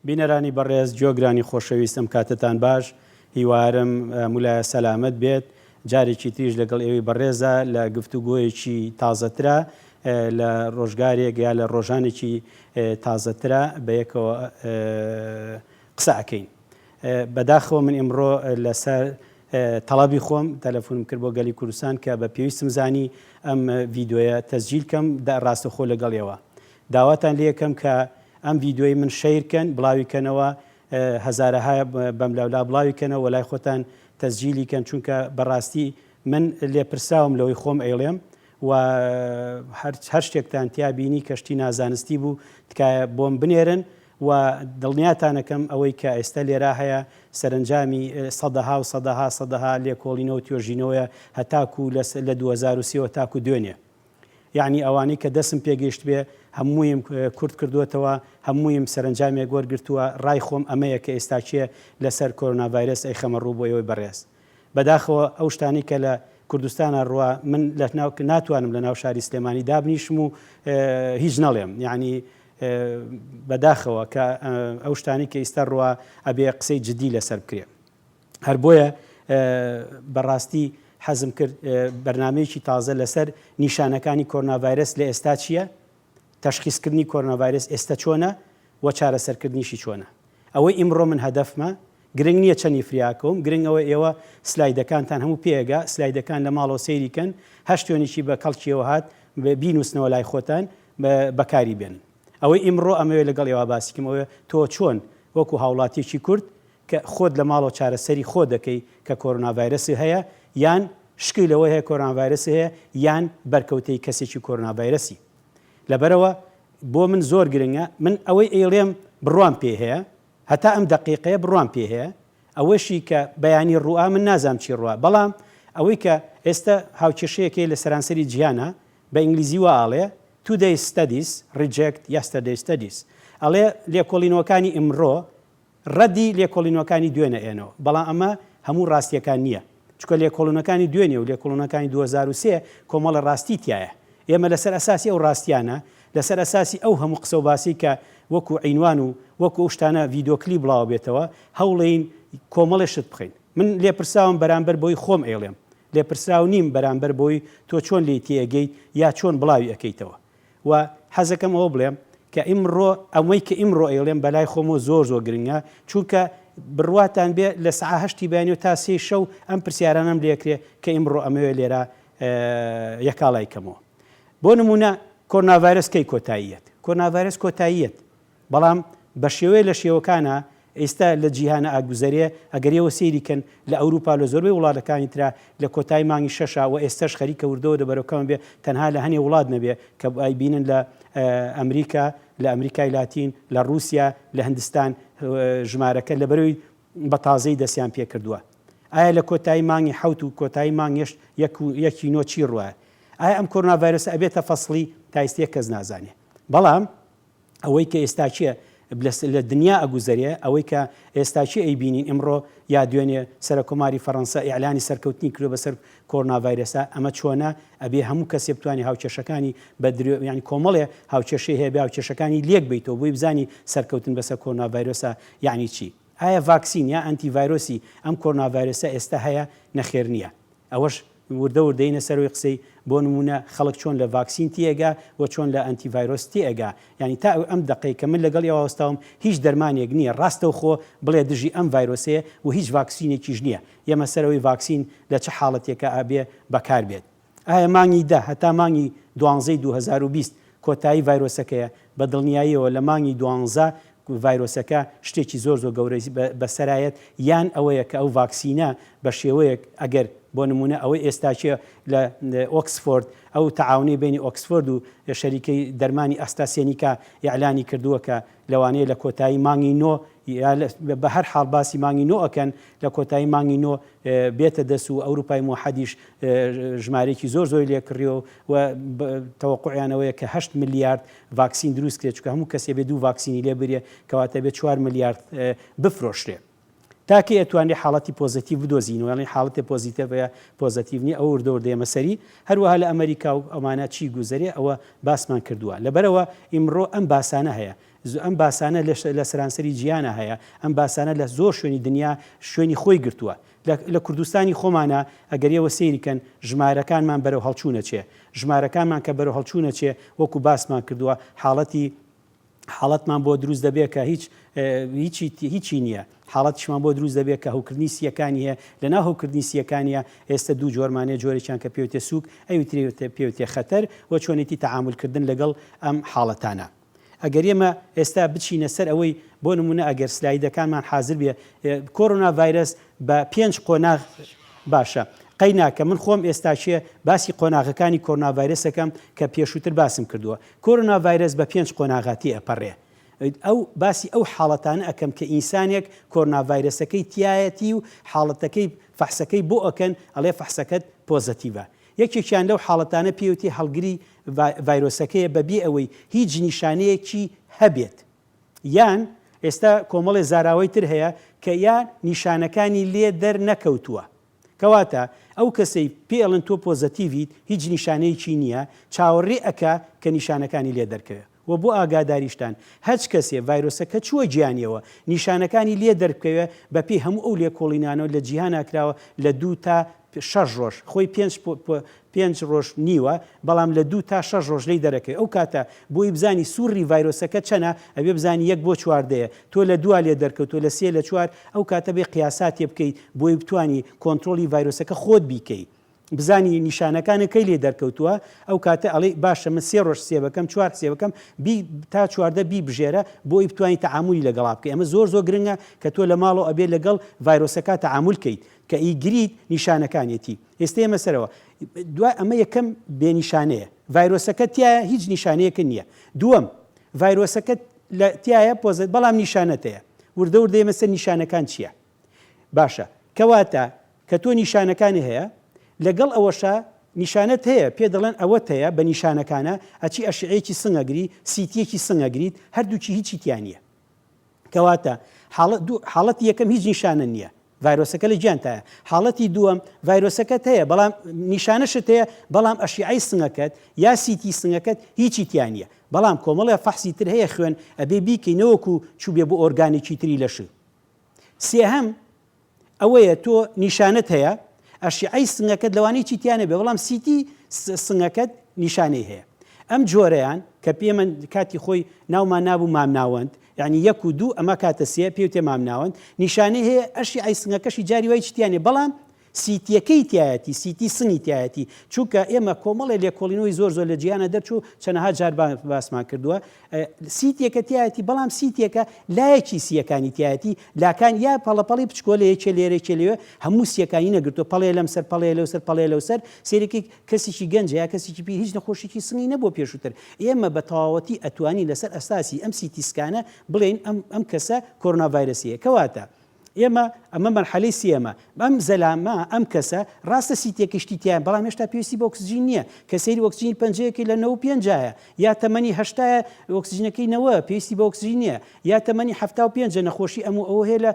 بینەرانی بەڕێز گوێگرانی خۆشەویست ئەم کاتەتان باش هیوارم مولایە سەلامەت بێت جارێکی تریش لەگەڵ ئێوەی بەڕێزە لە گفتوگۆیەکی تازەترە لە ڕۆژگارێک یا لە ڕۆژانێکی تازەترە بەیەکەوە قسە ئەکەین. بەداخەوە من ئیمڕۆ لەسەر تەڵەبی خۆم تەلەفونم کرد بۆ گەلی کوردستان کە بە پێویستم زانی ئەم ڤیدۆیە تەسجیل کەم ڕاستەخۆ لەگەڵ ئێوە داواتان لێکەم کە ئەم ڤیدۆی من share کەن بڵاوی کەنەوە هەزارەها بەملاولا بڵاوی کەنەوە وەلای خۆتان تەسجیلی کەن چونکە بەڕاستی من لێپرسراوم لەوەی خۆم ئەیڵێم و هەر شتێکتان تیا بینی کە شتی نازانستی بوو تکایە بۆم بنێرن و دڵنیاتانەکەم ئەوەی کە ئێستا لێرا هەیە سەرەنجامی سەدەها و سەدەها سەدەها لێکۆڵینەوە و توێژینەوەیە هەتاکو لە 2003 وە تاکو دوێنێ یەعنی ئەوانەی کە دەسم پێگەیشتبێ هەموویم کورت کردووەتەوە هەموویم سەرەنجامێک وەرگرتووە ڕای خۆم ئەمەیە کە ئێستاکێ لەسەر کۆرۆنا ڤایرەس ئەیخەمە ڕوو بۆ ئێوەی بەڕێز بەداخەوە ئەو شتانەی کە لە کوردستانا ڕوا من لە ناو ناتوانم لە ناو شاری سلێمانی دابنیشم و هیچ نەڵێم یعنی بەداخەوە کە ئەو شتانەی کە ئیستا ڕوا ئەبێ قسەی جدی لەسەر بکرێ هەر بۆیە بەڕاستی حەزم کرد بەرنمەیەکی تازە لەسەر نیشانەکانی کۆرۆنا ڤایرەس لە ئێستا چییە تەشخیسکردنی کۆرۆنا ڤایرەس ئێستا چۆنە و چارەسەرکردنیشی چۆنە ئەوەی ئیمڕۆ من هەدەفمە گرنگ نییە چەنی فریاکەوم گرنگ ئەوەیە ئێوە سلایدەکانتان هەموو پێگا سلایدەکان لە ماڵەوە سەیری کەن هەر شتێنێکی بە کەڵکیەوە هات بینوسنەوە لای خۆتان بەکاری بێنن ئەوەی ئیمڕۆ ئەمەوێ لەگەڵ ئێوە باسی کەم ئەوەیە تۆ چۆن وەکو هاوڵاتیەکی کورد کە خۆت لە ماڵەوە چارەسەری خۆت دەکەی کە کۆرۆنا ڤایرەسی هەیە یان شکی لەوە هەیە کۆرۆنا ڤایرەسی هەیە یان بەرکەوتەی کەسێکی کۆرۆنا ڤایرەسی لەبەرەوە بۆ من زۆر گرنگە من ئەوەی ئەیڵێم بڕوام پێ هەیە هەتا ئەم دەقیقەیە بڕوام پێ هەیە ئەوەشی کە بەیانی ڕووئا من نازانم چی ڕووە بەڵام ئەوەی کە ئێستە هاوکێشەیەک هەیە لە سەرانسەری جیهانا بە ئینگلیزی وا ئەڵێ Today's studies reject yesterday's studies ئەڵێ لێکۆڵینەوەکانی ئیمڕۆ ڕەدی لێکۆڵینەوەکانی دوێنە ئێنەوە بەڵام ئەمە هەموو ڕاستیەکان نییە چونکە لێکۆڵینەکانی دوێنێ و لێکۆڵینەکانی 2003 کۆمەڵە ڕاستی تیایە ئێمە لەسەر ئەساسی ئەو ڕاستیانە، لەسەر ئەساسی ئەو هەموو قسە و باسەی کە وەکو عینوان و وەکو ئەو شتانە ڤیدۆ کلیپ بڵاوە بێتەوە، هەوڵێین کۆمەڵێ شت بخەین. من لێپرسراوم بەرامبەر بەوەی خۆم ئەیڵێم. لێپرسراو نیم بەرامبەر بەوەی تۆ چۆن لێی تێئەگەیت یا چۆن بڵاوی ئەکەیتەوە. و حەزەکەم ئەوە بڵێم کە ئیمڕۆ ئەوەی کە ئیمڕۆ ئەیڵێم بەلای خۆمەوە زۆر زۆر گرنگە، چونکە بڕواتان بێ لە سەعا هەشتی بەیانی و تا سێی شەو ئەم پرسیارانەم لێکرێ کە ئیمڕۆ ئەمەوێ لێرە یەکاڵای کەمەوە. بۆ نموونە کۆرۆنا ڤایرەس کەی کۆتاییەت؟ کۆرۆنا ڤایرەس کۆتاییەت بەڵام بە شێوەیە لە شێوەکانە ئێستا لە جیهانە ئاگوزەرێ ئەگەر ئێوە سەیری کەن لە ئەوروپا لە زۆربەی وڵاتەکانی ترا لە کۆتایی مانگی شەشا و ئێستەش خەریکە وردە وردە بەرەو کەم بێ تەنها لە هەنێ وڵات نەبێ کە ئایبینن لە ئەمریکا لە ئەمریکای لاتین لە ڕووسیا لە هندستان ژمارەکە لەبەرەوەی بە تازەی دەستیان پێکردووە. ئایا لە کۆتایی مانگی حەوت و کۆتایی مانگ یەشت یەک و یەکی نۆ چی ڕوایە؟ ئایا ئەم کۆرۆنا ڤایرۆسە ئەبێتە فەسڵی؟ تا ئیستە یەک کەس نازانێ. بەڵام ئەوەی کە ئێستاکێ لە دنیا ئەگوزەرێ، ئەوەی کە ئێستاکێ ئەیبینین ئمڕۆ یا دوێنێ سەرۆککۆماری فەڕەنسە ئیعلانی سەرکەوتنی کردوە بەسەر کۆرۆنا ڤایرەسا، ئەمە چۆنە؟ ئەبێ هەموو کەسێ بتوانێ هاوکێشەکانی بە درێ یانی کۆمەڵێ هاوکێشەی هەیە بێ هاوکێشەکانی لێک بەیتەوە بۆی بزانی سەرکەوتن بەسەر کۆرۆنا ڤایرۆسا یانی چی؟ ئایا ڤاکسین یا ئەنتی ڤایرۆسی ئەم کۆرۆنا ڤایرۆسە ئێستا هەیە؟ نەخێر نییە. ئەوەش وردە وردە یەنە سەرەوەی قسەی، بۆ نموونە خەڵک چۆن لە ڤاکسین تێئەگا و چۆن لە ئەنتی ڤایرۆس تێئەگا. یانی تا ئەم دەقەی کە من لەگەڵ ئێوە وەستاوم هیچ دەرمانێک نییە ڕاستەوخۆ بڵێ دژی ئەم ڤایرۆسەیە و هیچ ڤاکسینێکیش نییە. یەمە سەرەوەی ڤاکسین لە چ حاڵەتێکا ئەبێ بەکار بێت. ئایا مانگی دە هەتا مانگی دوانزەی 2020 کۆتایی ڤایرۆسەکەیە؟ بە دڵنیاییەوە لە مانگی دوانزە ڤایرۆسەکە شتێکی زۆر زۆر گەورەی بەسەرایەت یان ئەوەیە کە ئەو ڤاکسینە بە شێوەیەک ئەگەر بۆ نمونە ئەوەی ئێستاکێ لە ئۆکسفۆرد ئەو تەعاونەی بەینی ئۆکسفۆرد و شەریکەی دەرمانی ئەستراسێنیکا ئیعلانی کردووە کە لەوانەیە لە کۆتایی مانگی نۆ بە هەر حاڵ باسی مانگی نۆ ئەکەن لە کۆتایی مانگی نۆ بێتە دەست و ئەوروپای موحەدیش ژمارەیەکی زۆر زۆری لێ کڕیوە و تەوەقوعیان ئەوەیە کە هەشت ملیارد ڤاکسین دروست کرێت چونکە هەموو کەسێ بێ دوو ڤاکسینی لێ برێ کەواتە بێ چوار ملیارد بفرۆشرێ. تا کەی ئەتوانرێ حاڵەتی پۆزەتیڤ بدۆزینەوە یاڵی حاڵەتێ پۆزیتێڤە یا پۆزەتیڤ نیە ئەوە وردە وردە ئێمە سەری هەروەها لە ئەمەریکا و ئەمانە چی گوزەرێ ئەوە باسمان کردووە لەبەرئەوە ئیمڕۆ ئەم باسانە هەیە. ئەم باسانە لە سەرانسەری جیهانا هەیە، ئەم باسانە لە زۆر شوێنی دنیا شوێنی خۆی گرتووە. لە کوردستانی خۆمانا ئەگەر ئێوە سەیری کەن ژمارەکانمان بەرەو هەڵچوون ئەچێ. ژمارەکانمان کە بەرەو هەڵچوون ئەچێ وەکو باسمان کردووە حاڵەتی حاڵەتمان بۆ دروست دەبێت کە هیچ هیچی هیچی نییە حاڵەتیشمان بۆ دروست دەبێت کە هەوکردنی سیەکانی هەیە لەناو هەوکردنی سیەکانیە ئێستا دوو جۆرمانەیە جۆرێکیان کە پێوتێ سوک ئەوی تری پێوتێ خەتەر و چۆنێتی تەعامولکردن لەگەڵ ئەم حاڵەتانە. ئەگەر ئێمە ئێستا بچینە سەر ئەوەی بۆ نمونە ئەگەر سلایدەکانمان حازر بێ کۆرۆنا ڤایرەس بە پێنج قۆناغ باشە قەی ناکە من خۆم ئێستاکێ باسی قۆناغەکانی کۆرۆنا ڤایرەسەکەم کە پێشووتر باسم کردووە کۆرۆنا ڤایرەس بە پێنج قۆناغا تێئەپەڕێ ئەو باسی ئەو حاڵەتانە ئەکەم کە ئینسانێک کۆرۆنا ڤایرەسەکەی تیایەتی و حاڵەتەکەی فەحسەکەی بۆ ئەکەن ئەڵێ فەحسەکەت پۆزەتیڤە یەکێکیان لەو حاڵەتانە پێوتی هەڵگری ڤایرۆسەکەیە بەبێ ئەوەی هیچ نیشانەیەکی هەبێت یان ئێستا کۆمەڵێ زاراوەی تر هەیە کە یا نیشانەکانی لێ دەرنەکەوتووە کەواتە ئەو کەسەی پێ ئەڵێن تۆ پۆزەتیڤیت هیچ نیشانەیەکی نییە چاوەڕێ ئەکا کە نیشانەکانی لێ دەرکەوێ وە بۆ ئاگاداریشتان هەچ کەسێ ڤایرۆسەکە چووە گیانیەوە نیشانەکانی لێ دەربکەوێ بەپێی هەموو ئەو لێکۆڵینانەوە لە جیهانا کراوە لە دوو تا شەش ڕۆژ خۆی پێنج پێنج ڕۆژ نیوە بەڵام لە دوو تا شەش ڕۆژ لێی دەرەکەوێ ئەو کاتە بۆی بزانی سوڕی ڤایرۆسەکە چەنە ئەبێ بزانی یەک بۆ چواردەیە تۆ لە دوا لێ دەرکەوتوە لە سێ لە چوار ئەو کاتە بێ قیاساتێ بکەی بۆی بتوانی کۆنترۆڵی ڤایرۆسەکە خۆت بیکەی بزانی نیشانەکانت کەی لێ دەرکەوتووە ئەو کاتە ئەڵێی باشە من سێ ڕۆژ حسێبەکەم چوار حسێبەکەم بی تا 14 بی بژێرە بۆی بتوانی تەعامولی لەگەڵا بکەی ئەمە زۆر زۆر گرنگە کە تۆ لە ماڵەوە ئەبێ لەگەڵ ڤایرۆسەکە تەعامول کەیت کە ئیگریت نیشانەکانیەتی ئێستا ئێمە سەرەوە دوای ئەمە یەکەم بێنیشانەیە ڤایرۆسەکە تایە هیچ نیشانەیەکە نییە دووەم ڤایرۆسەکە لە تایە پۆزێت بەڵام نیشانەت هەیە وردە وردە ئێمە سەر نیشانەکان چییە باشە کەواتە کە تۆ نیشانەکانی هەیە لەگەڵ ئەوەشا نیشانەت هەیە پێ دەڵێن ئەوەت هەیە بە نیشانەکانە ئەچی ئەشعەیەکی سنگ ئەگری سیتیەکی سنگ ئەگریت هەردووکی هیچی تیا نییە کەواتە حاڵەت دوو حاڵەتی یەکەم هیچ نیشانە نییە ڤایرۆسەکە لە گیانتایە حاڵەتی دووەم ڤایرۆسەکەت هەیە بەڵام نیشانەشت هەیە بەڵام ئەشیعەی سنگەکەت یا سیتی سنگەکەت هیچی تیا نییە بەڵام کۆمەڵێ فەحسی تر هەیە خوێن ئەبێ بیکەی نەوەکو چووبێ بۆ ئۆرگانێکی تری لەش سێهەم، ئەوەیە تۆ نیشانەت هەیە، ئەشیعەی سنگەکەت لەوانەیە چی تیا نەبێ بەڵام سیتی سنگەکەت نیشانەی هەیە. ئەم جۆرەیان کە پێمە کاتی خۆی ناومان نابوو مامناوەند، یانی یەک و دوو ئەمە کاتە سێ پێوتێ مامناوەند، نیشانەی هەیە ئەشیعەی سنگەکەشی جاری وای چی تیا نیە بەڵام سیتیەکەی تیایەتی، سیتی سنگی تیایەتی، چونکە ئێمە کۆمەڵێ لێکۆڵینەوەی زۆر زۆر لە جیهانا دەرچوو چەنەها جار باسمان کردووە، سیتیەکە تیایەتی بەڵام سیتیەکە لایەکی سیەکانی تیایەتی، لاکان یا پەڵەپەڵی بچکۆلە یەکێ لێرە یەکێ لەوێ هەموو سیەکانی نەگرتووە، پەڵێ لەم سەر پەڵێ لەو سەر پەڵێ لەو سەر، سەیرەکەی کەسێکی گەنجە یا کەسێکی پیر هیچ نەخۆشیکی سنگی نەبووە پێشووتر، ئێمە بە تەواوەتی ئەتوانین لەسەر ئەساسی ئەم CT scan ە بڵێین ئەم ئەم کەسە کۆرۆنا ڤایرەسی هەیە، کەواتە ئێمە ئەمە مەرحەلەی سێیەمە ئەم زەلامە ئەم کەسە ڕاستە سیتێکی شتی تیایە بەڵام هێشتا پێویستی بە ئۆکسجین نییە کە سەیری ئۆکسجینی پەنجەیەکی لە نەوە پێنجایە یا تەمەنی هەشتایە ئۆکسجینەکەی نەوە پێویستی بە ئۆکسجین نییە یا تەمەنی 75 نەخۆشی ئەم و ئەوە هەیە لە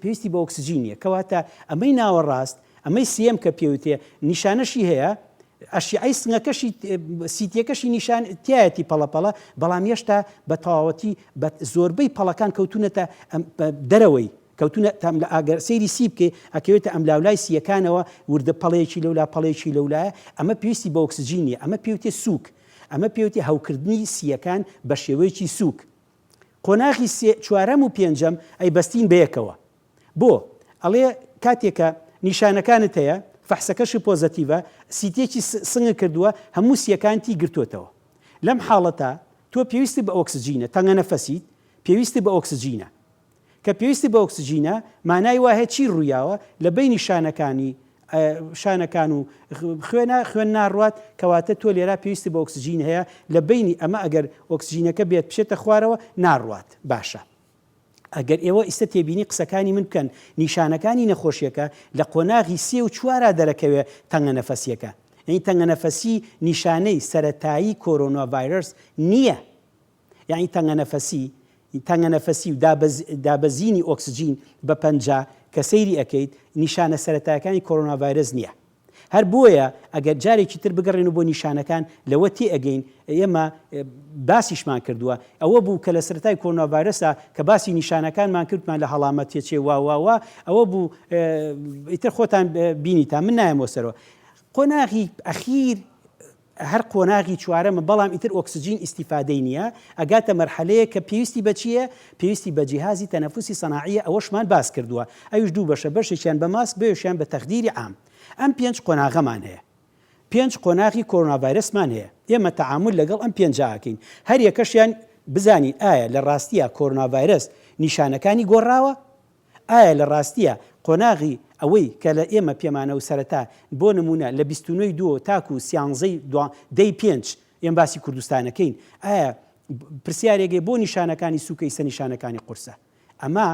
پێویستی بە ئۆکسجین نییە کەواتە ئەمەی ناوەڕاست ئەمەی سێیەم کە پێوتێ نیشانەشی هەیە ئەشیعەی سنگەکەشی سیتیەکەشی نیشان تایەتی پەڵە پەڵە بەڵام هێشتا بە تەواوەتی بە زۆربەی پەڵەکان کەوتونەتە دەرەوەی کەوتونە تام لە ئاگەر سەیری سی بکەی ئەکەوێتە ئەملاولای سیەکانەوە وردە پەڵەیەکی لەولا پەڵەیەکی لەولایە ئەمە پێویستی بە ئۆکسجین نییە ئەمە پێوتێ سووک ئەمە پێوتی هەوکردنی سیەکان بە شێوەیەکی سووک قۆناغی سێ چوارەم و پێنجەم ئەی بەستین بەیەکەوە بۆ؟ ئەڵێ کاتێ کە نیشانەکانت هەیە، فەحسەکەشی پۆزەتیڤە، سیتیەکی سنگت کردووە، هەموو سیەکانتی گرتۆتەوە. لەم حاڵەتە تۆ پێویستت بە ئۆکسجینە، تەنگەنەفەسیت، پێویستت بە ئۆکسجینە. کە پێویستت بە ئۆکسجینە، مانای وا هەیە چی ڕوویاوە، لە بەینی شانەکانی شانەکان و خوێنە، خوێن ناڕوات، کەواتە تۆ لێرا پێویستت بە ئۆکسجین هەیە، لە بەینی ئەمە ئەگەر ئۆکسجینەکە بێت بچێتە خوارەوە، ناڕوات. باشە. ئەگەر ئێوە ئیستە تێبینی قسەکانی من بکەن نیشانەکانی نەخۆشیەکە لە قۆناغی سێ و چوارا دەرەکەوێ تەنگە نەفەسیەکە یعنی تەنگە نەفەسی نیشانەی سەرەتایی کۆرۆنا ڤایرەس نییە یعنی تەنگە نەفەسی تەنگە نەفەسی و دابەزینی ئۆکسجین بە پەنجا کە سەیری ئەکەیت نیشانە سەرەتایەکانی کۆرۆنا ڤایرەس نییە. هەر بۆیە ئەگەر جارێکی تر بگەڕێن و بۆ نیشانەکان لەوە تێئەگەین ئێمە باسیشمان کردووە ئەوە بوو کە لە سەرەتای کۆرۆنا ڤایرەسا کە باسی نیشانەکانمان کردمان لە هەڵامەت تێچێ وا وا وا ئەوە بوو ئیتر خۆتان بینیتان من نایەمەوە سەرەوە قۆناغی ئەخیر هەر قۆناغی چوارەمە بەڵام ئیتر ئۆکسجین ئیستیفادەی نییە ئەگاتە مەرحەلەیەک کە پێویستی بە چییە پێویستی بە جیهازی تەنەفوسی سەناعیە ئەوەشمان باس کردووە ئەویش دوو بەشە بەشێکیان بە ماسک بەشیان بە تەخدیری عام ئەم پێنج قۆناغەمان هەیە پێنج قۆناغی کۆرۆنا ڤایرەسمان هەیە ئێمە تەعامول لەگەڵ ئەم پێنجە ئەکەین هەر یەکەشیان بزانین ئایا لە ڕاستیا کۆرۆنا ڤایرەس نیشانەکانی گۆڕاوە ئایا لە ڕاستیا قۆناغی ئەوەی کە لە ئێمە پێمانە و سەرەتا بۆ نمونە لە 29 ی دوو تاکو سیانزەی دو دەی پێنج ئێم باسی کوردستانەکەین ئایا پرسیارێک بۆ نیشانەکانی سوکە ئیسە نیشانەکانی قورسە ئەمە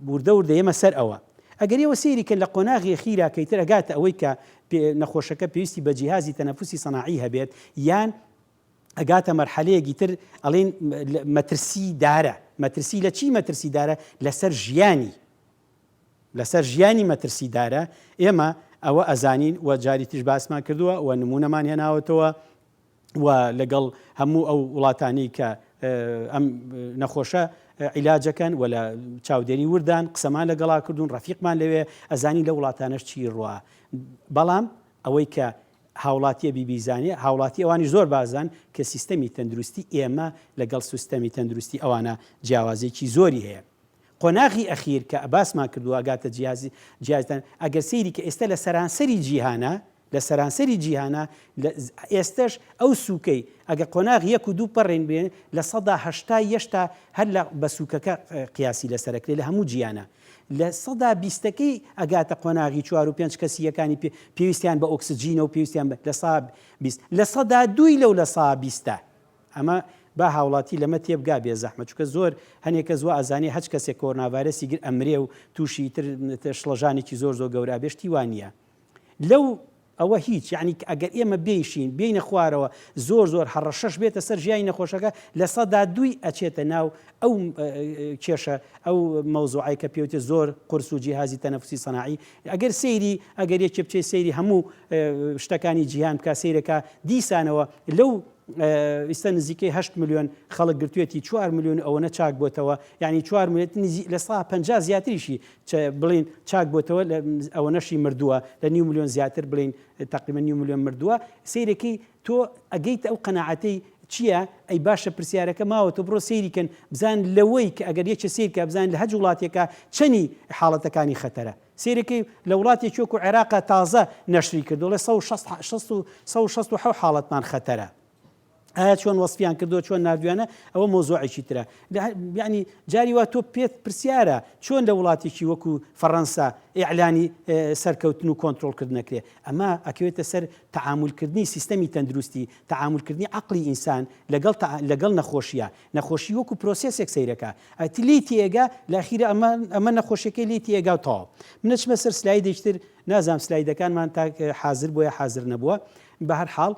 وردە وردە یەمە سەر ئەوە. ئەگەر ئێوە سەیری کەن لە قۆناغی ئەخیرا کە ئیتر ئەگاتە ئەوەی کە نەخۆشەکە پێویستی بە جیهازی تەنەفوسی سەناعی هەبێت یان ئەگاتە مەرحەلەیەک ئیتر ئەڵێن مەترسی دارە مەترسی لە چی مەترسی دارە لەسەر ژیانی لەسەر ژیانی مەترسی دارە ئێمە ئەوە ئەزانین و جاری تریش باسمان کردووە و نمونەمان هێناوەتەوە و لەگەڵ هەموو ئەو وڵاتانەی کە ئەم نەخۆشە عیلاجەکەن و لە چاودێری وردان قسەمان لەگەڵا کردوون ڕەفیقمان لەوێ ئەزانین لە وڵاتانەش چی ڕوا بەڵام ئەوەی کە هاوڵاتیە بی بیزانێ هاوڵاتی ئەوانی زۆر بازان کە سیستەمی تەندروستی ئێمە لەگەڵ سیستەمی تەندروستی ئەوانە جیاوازێکی زۆری هەیە قۆناغی ئەخیر کە باسمان کردووە ئەگاتە جیازی جیازدان ئەگەر سەیری کە ئێستا لە سەرانسەری جیهانە لە سەرانسەری جیهانا لە ئێستەش ئەو سووکەی ئەگەر قۆناغی یەک و دوو پەڕێن بێ 80% یەشتا هەر لە بە سووکەکە قیاسی لەسەر ئەکرێ لە هەموو جیهانا لە سەدا بیستەکەی ئەگاتە قۆناغی چوار و پێنج کەسییەکانی پێ پێویستیان بە ئۆکسجینە و پێویستیان بە لە سا 20 لە سەدا دووی لەو لە سا بیستە ئەمە با هاوڵاتی لەمە تێبگا بێ زەحمەت چونکە زۆر هەنێ کەس وا ئەزانێ هەچ کەسێک کۆرۆنا ڤایرەسی گرت ئەمرێ و تووشی تر شڵەژانێکی زۆر زۆر گەورە ئەبێ شتی وا نییە لەو ئەوە هیچ یانی ئەگەر ئێمە بێیشین بێینە خوارەوە زۆر زۆر هەڕەشەش بێتە سەر ژیانی نەخۆشەکە 2% ئەچێتە ناو ئەو کێشە ئەو مەوزوعی کە پێوتێ زۆر قورس و جیهازی تەنەفسی سەناعی ئەگەر سەیری ئەگەر یەکێ بچێ سەیری هەموو شتەکانی جیهان بکە سەیرەکە دیسانەوە لەو ئیستا نزیکەی 8 ملیۆن خەڵک گرتوێتی 4 ملیۆن ئەوەنە چاک بۆتەوە یعنی 4 ملیۆن لە سا 50 زیاتریشی بڵێین چاک بۆتەوە لە ئەوەنەشی مردووە لە نیو ملیۆن زیاتر بڵێین تقریبا نیو ملیۆن مردووە سەیرەکەی تۆ ئەگەیتە ئەو قەناعەتەی چییە ئەی باشە پرسیارەکە ماوە تۆ بڕۆ سەیری کەن بزان لەوەی کە ئەگەر یەکێ سەیرکە بزان لە هەج وڵاتێکە چەنی حاڵەتەکانی خەتەرە سەیرەکەی لە وڵاتێکی وەکو عێراقا تازە نەشری کردووە ڵێ 167 حاڵەتمان خەتەرە ئایا چۆن وەسفیان کردووە چۆن ناردویانە ئەوە مەوزوعێکی ترە یعنی جاری وا تۆ پێت پرسیارە چۆن لە وڵاتێکی وەکو فەڕەنسا ئیعلانی سەرکەوتن و کۆنترۆڵکردن نەکرێ ئەمە ئەکەوێتە سەر تەعامولکردنی سیستەمی تەندروستی تەعامولکردنی عەقڵی ئینسان لەگەڵ لەگەڵ نەخۆشیە نەخۆشی وەکو پرۆسێسێک سەیرەکە ئەتی لێی تێگا لە ئەخیرا ئەمە ئەمە نەخۆشیەکەی لێی تێگا و تەواو من ئەچمە سەر سلایدێکی تر نازانم سلایدەکانمان تا حازر بووە یا حازر نەبووە بە هەر حاڵ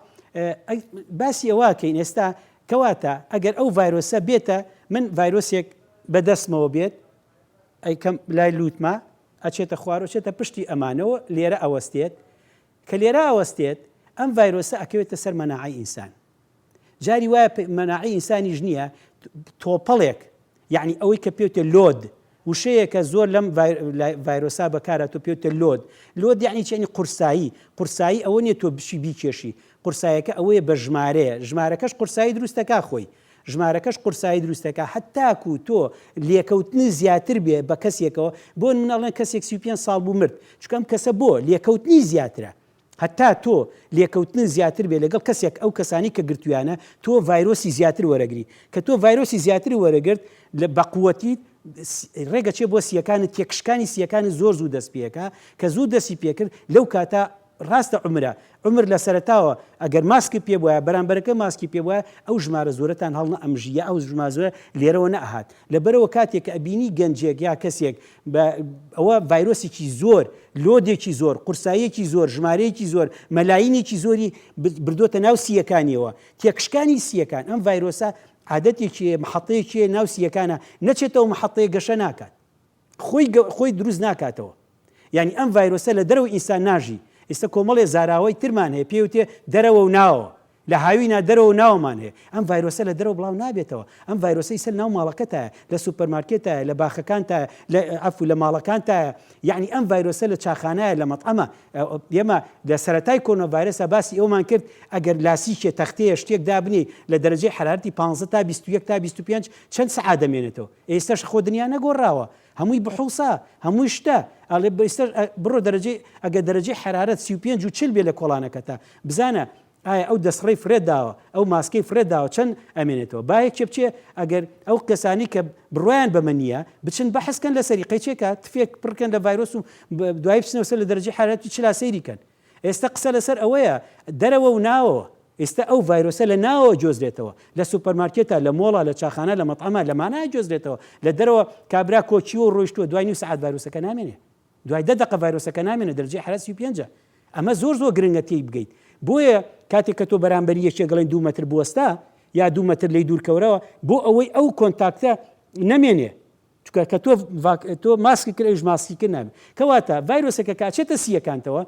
باسی ئەوە کەین ئێستا کەواتە ئەگەر ئەو ڤایرۆسە بێتە من ڤایرۆسێک بەدەستمەوە بێت ئەیکەم لای لوتمە ئەچێتە خوارەوە چێتە پشتی ئەمانەوە لێرە ئەوەستێت کە لێرە ئەوەستێت ئەم ڤایرۆسە ئەکەوێتە سەر مەناعەی ئینسان جاری وایە مەناعەی ئینسانیش نییە تۆپەڵێک یعنی ئەوەی کە پێوتە load وشەیەکە زۆر لەم ڤایرۆسا بەکارە تۆ پێوتە load. Load یعنی چی؟ یعنی قورسایی. قورسایی ئەوە نییە تۆ بچی بیکێشی. قورسایەکە ئەوەیە بە ژمارەیە. ژمارەکەش قورسایی دروستەکا خۆی. ژمارەکەش قورسایی دروستەکا هەتاکوو تۆ لێکەوتنی زیاتر بێ بە کەسێکەوە. بۆ نمونە ئەڵێن کەسێک 35 ساڵ بوو مرد. چونکە ئەم کەسە بۆ لێکەوتنی زیاترە. هەتا تۆ لێکەوتنت زیاتر بێت لەگەڵ کەسێک ئەو کەسانی کە گرتویانە تۆ ڤایرۆسی زیاتر وەرەگری کە تۆ ڤایرۆسی زیاتر وەرەگرت لە بەقوەتیت ڕێگەچێ بۆ سیەکانت تێکشکانی سیەکانت زۆر زوو دەست پێکا کە زوو دەستی پێکرد لەو کاتە ڕاستە عمرە عمر لە سەرەتاوە ئەگەر ماسکی پێ بواە بەرامبەرەکە ماسکی پێ بواە ئەو ژمارە زۆرەتان هەڵنە ئەمژی یا ئەو ژمارە زۆرە لێرەوە نەئەهات لەبەرەوە کاتێک کە ئەبینی گەنجێک یا کەسێک بە ئەوە ڤایرۆسێکی زۆر load ێکی زۆر قورساییەکی زۆر ژمارەیەکی زۆر مەلاینێکی زۆری بردۆتە ناو سییەکانیەوە تێکشکانی سییەکان ئەم ڤایرۆسە عادەتێکی هەیە محەتەیەکی هەیە ناو سییەکانە نەچێتەوە محەتەیە گەشە ناکات خۆی خۆی دروست ناکاتەوە یعنی ئەم ڤایرۆسە لە دەرەوەی ئینسان ناژی. ئیستە کۆمەڵێ زاراوەی ترمان هەیە پێی وتێ دەرەوە و ناوەوە. لە هاوینا دەرەوە و ناوەمان هەیە. ئەم ڤایرۆسە لە دەرەوە بڵاو نابێتەوە. ئەم ڤایرۆسە ئیستە لە ناو ماڵەکەتایە، لە سوپەرمارکێتایە، لە باخەکانتایە، لە عەفو لە ماڵەکانتایە. یەعنی ئەم ڤایرۆسە لە چاخانایە، لە مەتعەمە. ئێمە لە سەرەتای کۆرۆنا ڤایرەسا باسی ئەوەمان کرد ئەگەر لاسیکێ، تەختەیە، شتێک دابنێی لە دەرەجەی حەرارەتی 15 تا 21 تا 25 چەند سەعات دەمێنێتەوە. ئێستاش خۆ دنیا نەگۆڕاوە. هەمووی بحوسە، هەمووی شتە. ئەڵێ ئێستاش بڕۆ دەرەجەی ئەگەر دەرەجەی حەرارەت 35 و 40 بێ لە کۆڵانەکەتا بزانە ئایا ئەو دەسڕەی فرێ داوە، ئەو ماسکەی فرێ داوە چەند ئەمێنێتەوە؟ با یەکێ بچێ ئەگەر ئەو کەسانی کە بڕوایان بەمە نییە بچن بەحس کەن لەسەری قەیچێکە تفێک پڕ کەن لە ڤایرۆس و دوایی بچنەوە سەر لە دەرەجەی حەرارەتی چلا سەیری کەن. ئێستە قسە لەسەر ئەوەیە دەرەوە و ناوەوە. ئێستە ئەو ڤایرۆسە لە ناوەوە جۆزرێتەوە. لە سوپەرمارکێتا، لە مۆڵا، لە چاخانە، لە مەتعەما، لەمانە جۆزرێتەوە. لە دەرەوە کابرا کۆکیوە و ڕۆیشتووە دوای نیو سەعات ڤایرۆسەکە نامێنێ. دوای دە دەقە ڤایرۆسەکە نامێنێت دەرەجەی حەرارەت 35 ە. ئەمە زۆر زۆر گرنگە تێی بگەیت. بۆیە کاتێک کە تۆ بەرامبەری یەکێک ئەڵێن دوو مەتر بوەستە یا دوو مەتر لێی دوور کەورەوە بۆ ئەوەی ئەو contact ە نەمێنێ. چونکە کە تۆ تۆ ماسکی کرد ئەویش ماسکی کرد نابێت. کەواتە ڤایرۆسەکە کە ئەچێتە سییەکانتەوە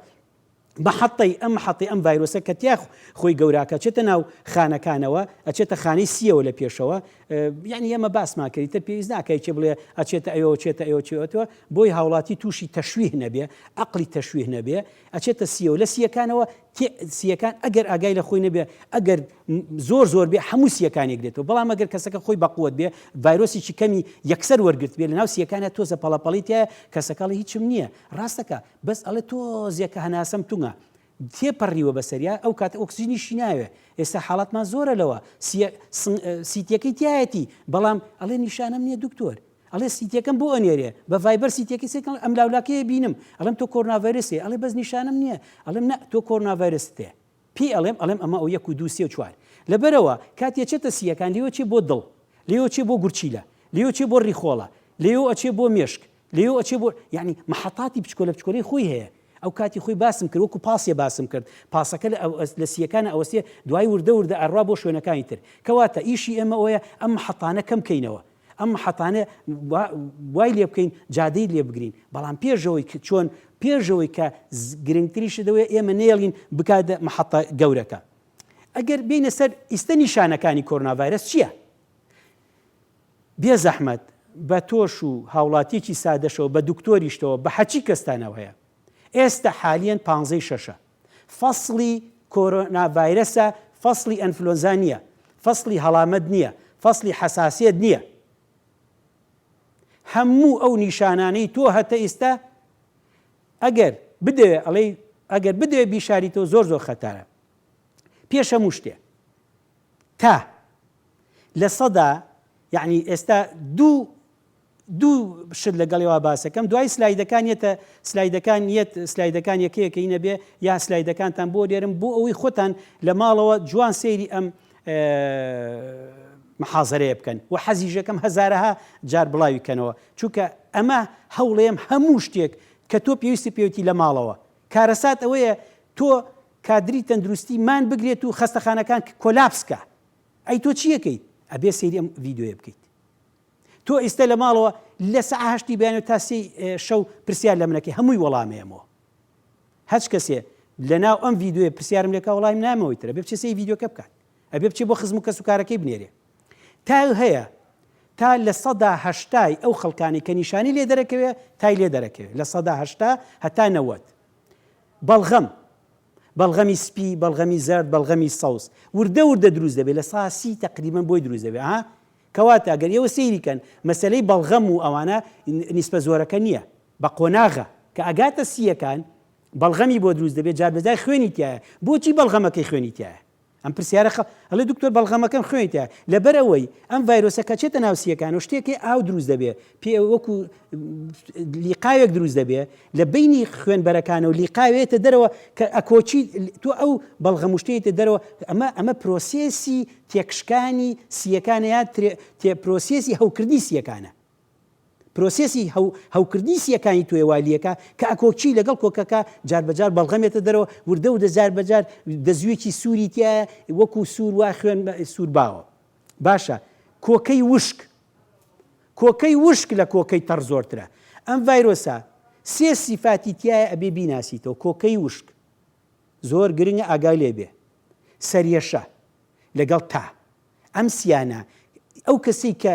محەتەی ئەم محەتەی ئەم ڤایرۆسە کە تیا خۆی گەوراکە ئەچێتە ناو خانەکانەوە ئەچێتە خانەی سیەوە لە پێشەوە یعنی ئێمە باسمان کرد تر پێویست ناکە یەکێ بڵێ ئەچێتە ئەوێ چێتە ئەوێ چێتەوە بۆی هاوڵاتی تووشی تەشویه نەبێ عقلی تەشویه نەبێ ئەچێتە سیەوە لە سیەکانەوە سیەکان ئەگەر ئاگای لە خۆی نەبێ ئەگەر زۆر زۆر بێ هەموو سیەکانی گرێتەوە بەڵام ئەگەر کەسەکە خۆی بەقوت بێ ڤایرۆسێکی کەمی یەکسەر وەرگرت بێ لە ناو سیەکانە تۆزە پەڵەپەڵی تایە کەسەکەڵی هیچم نییە ڕاستەکە بەس ئەڵێ تۆزێکە هەناسەم تونگە تێپەڕیوە بەسەریا ئەو کاتە ئۆکسجینیشی ناوێ ئێستا حاڵاتمان زۆرە لەوە سیتیەکەی تایەتی بەڵام ئەڵێ نیشانەم نییە دکتۆر ئەڵێ سیتیەکەم بۆ ئەنێرێ بە ڤایبەر سیتیەکەی سێکەڵ ئەم لاولاکەیە بینم ئەڵێم تۆ کۆرۆنا ڤایرەسێ ئەڵێ بەس نیشانەم نییە ئەڵێم نە تۆ کۆرۆنا ڤایرەست هەیە پێی ئەڵێم ئەڵێم ئەمە ئەو یەک و دوو سێ و چوار لەبەرەوە کاتێ چێتە سییەکان لێوە چێ بۆ دڵ لێوە چێ بۆ گورچیلە لێوە چێ بۆ ڕیخۆڵە لێوە ئەچێ بۆ مێشک لێوە ئەچێ بۆ یعنی محەتاتی بچکۆلە بچکۆلەی خۆی هەیە ئەو کاتی خۆی باسم کرد وەکو پاسێ باسم کرد پاسەکە لە سییەکانە ئەوەستێ دوای وردە وردە ئەڕوا بۆ شوێنەکانی تر کەواتە ئیشی ئێمە ئەوەیە ئەم محەتانە کەم کەینەوە ئەم محەتانە وای لێ بکەین جادەی لێ بگرین بەڵام پێشەوەی چۆن پێشەوەی کە گرنگتری شدەوەی ئێمە نێڵین بکاتە محەتە گەورەکە ئەگەر بینە سەر ئیستە نیشانەکانی کۆرۆنا ڤایرەس چییە؟ بێ زەحمەت بە تۆش و هاوڵاتیەکی سادەشەوە بە دکتۆریشتەوە بە هەچی کەستانەوە هەیە ئێستا حالیەن پانزەی شەشە فەسڵی کۆرۆنا ڤایرەسە فەسڵی ئەنفلۆنزا نییە فەسڵی هەڵامەت نییە فەسڵی حەساسیەت نییە هەموو ئەو نیشانانەی تۆ هەتە ئیستا ئەگەر بدەوێ ئەڵێی ئەگەر بدەوێ بیشاریتەوە زۆر زۆر خەتەرە پێش هەموو شتێ تا یعنی ئێستا دوو دوو شت لەگەڵیەوە باسەکەم دوای سلایدەکان یەتە سلایدەکان یەت سلایدەکان یەکەیەکەی نەبێ یا سلایدەکانتان بۆ دێرم بۆ ئەوەی خۆتان لە ماڵەوە جوان سەیری ئەم محازەرەیە بکەن و حەزیژەکەم هەزارەها جار بڵاوی کەنەوە چونکە ئەمە هەوڵێم هەموو شتێک کە تۆ پێویستی پێوتی لە ماڵەوە کارەسات ئەوەیە تۆ کادری تەندروستی مان بگرێت و خەستەخانەکان collapse کە ئەی تۆ چیەکەیت ئەبێ سەیری ئەم ڤیدیۆیە بکەیت تۆ ئیستە لە ماڵەوە لە سەعە هەشتی بەیانی تا سێی شەو پرسیار لە منەکەی هەمووی وەڵامەیەمەوە هەچ کەسێ لەناو ئەم ڤیدیۆیە پرسیارم لێکا وەڵایم نامەوەی ترە بێ بچێ سەیری ڤیدیۆکە بکات ئەبێ بچێ بۆ خزم و کەس و کارەکەی بنێرێ تا هەیە تا 80% ئەو خەڵکانی کە نیشانی لێ دەرەکەوێ تای لێ دەرەکەوێ 80% هەتا 90 بەڵغەم بەڵغەمی سپی بەڵغەمی زەرد بەڵغەمی سەوز وردە وردە دروست دەبێت 30% تقریبا بۆی دروست دەبێت ها کەواتە گەر ئێوە سەیری کەن مەسەلەی بەڵغەم و ئەوانە نیسبە زۆرەکە نییە بە قۆناغە کە ئەگاتە سییەکان بەڵغەمی بۆ دروست دەبێت جار بەجار خوێنی تایە بۆچی بەڵغەمەکەی خوێنی تایە ئەم پرسیارە خە ئەڵێ دکتۆر بەڵغەمەکەم خوێنی تایە لەبەر ئەوەی ئەم ڤایرۆسە کە چێتە ناو سییەکان و شتێکی ئاو دروست دەبێ پێ وەکو لیقاوێک دروست دەبێ لە بینی خوێنبەرەکانە و لیقاوێتە دەرەوە کە ئەکۆچی تۆ ئەو بەڵغەموشتەیەتە دەرەوە ئەمە ئەمە process ی تێکشکانی سییەکانە یا تێ process ی هەوکردنی سییەکانە. process ی هەوکردنی سییەکانی تۆیە وا لیەکا کە ئەکۆکی لەگەڵ کۆکەکە جار بە جار بەڵغەمێتە دەرەوە وردە وردە جار بە جار دەزوویەکی سووری تیایە وەکو سوور وا خوێن سوور باوە. باشە کۆکەی وشک کۆکەی وشک لە کۆکەی تەڕ زۆرترە. ئەم ڤایرۆسە سێ سیفاتی تیایە ئەبێ بیناسیتەوە کۆکەی وشک. زۆر گرنگە ئاگای لێ بێ سەریەشە لەگەڵ تا ئەم سیانە ئەو کەسەی کە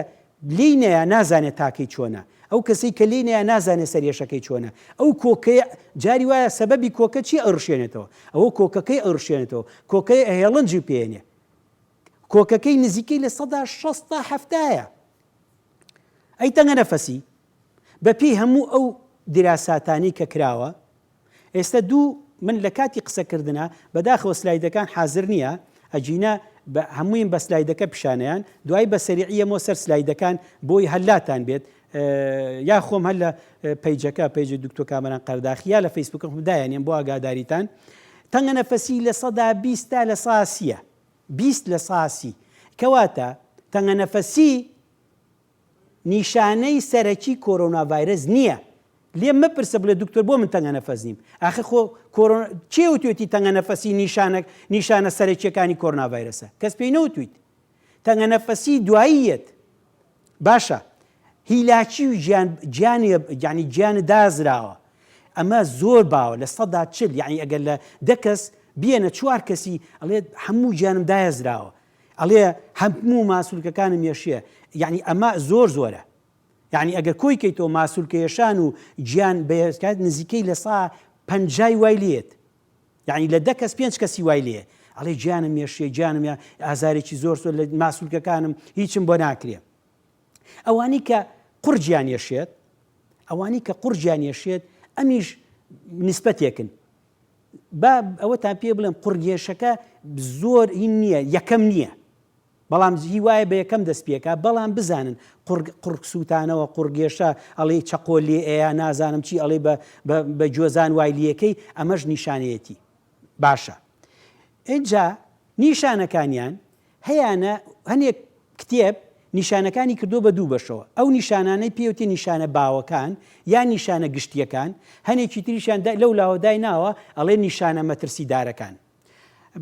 لێی نەیا نازانێ تاکەی چۆنە ئەو کەسەی کە لێی نەیا نازانێ سەریەشەکەی چۆنە ئەو کۆکەیە جاری وایە سەبەبی کۆکە چی ئەڕشێنێتەوە ئەوە کۆکەکەی ئەڕشێنێتەوە کۆکەی ئەهێڵنجی پێێنێ کۆکەکەی نزیکەی 60% تا هەفتایە ئەی تەنگە نەفەسی بەپێی هەموو ئەو دیراساتانی کە کراوە ئێستا دوو من لە کاتی قسەکردنا بەداخەوە سلایدەکان حازر نییە ئەگینا بە هەموویم بە سلایدەکە پیشانیان دوای بە سەریعی یەمەوە سەر سلایدەکان بۆی هەلاتان بێت یا خۆم هەر لە page ەکە page ی دکتۆر کامەران قەرداخی یا لە فەیسبوکە خۆم دایانێم بۆ ئاگاداریتان تەنگە نەفەسی 20% تا لە سیە 20 لە ساسی کەواتە تەنگە نەفەسی نیشانەی سەرەکی کۆرۆنا ڤایرەس نییە لێم مەپرسە بڵێ دکتۆر بۆ من تەنگە نەفەس نیم ئاخر خۆ کۆرۆنا کێ وتوێتی تەنگە نەفەسی نیشانە نیشانە سەرەکیەکانی کۆرۆنا ڤایرەسە کەس پێی نەوتویت تەنگە نەفەسی دوایی یەت باشە هیلاکی و گیان گیانی یعنی گیان دازراوە ئەمە زۆر باوە 40% یعنی ئەگەر لە دە کەس بیەنە چوار کەسی ئەڵێ هەموو گیانم دایەزراوە ئەڵێ هەموو ماسولکەکانم یەشێ یعنی ئەمە زۆر زۆرە یعنی ئەگەر کۆی کەیتەوە ماسولکە یەشان و گیان بەهێزکات نزیکەی لە سا پەنجای وای لێت یعنی لە دە کەس پێنج کەسی وای لێ ئەڵێ گیانم یەشێ گیانم یا ئازارێکی زۆر زۆر لە ماسولکەکانم هیچم بۆ ناکرێ ئەوانی کە قورجیان یەشێت ئەوانی کە قورجیان یەشێت ئەمیش نسبەتێکن با ئەوەتان پێ بڵێم قوڕگێشەکە زۆر هین نییە یەکەم نییە بەڵام هی وایە بە یەکەم دەست پێکا بەڵام بزانن قوڕگ قوڕگ سووتانەوە قوڕگێشە ئەڵێی چەقۆ لێ ئەیا نازانم چی ئەڵێ بە بە گۆزان وای لەکەی ئەمەش نیشانەیەتی باشە ئینجا نیشانەکانیان هەیانە هەنێک کتێب نیشانەکانی کردووە بە دوو بەشەوە، ئەو نیشانانەی پێوتێ نیشانە باوەکان یان نیشانە گشتییەکان، هەنێکی تریشیان لەو لاوە دایناوە ئەڵێ نیشانە مەترسیدارەکان.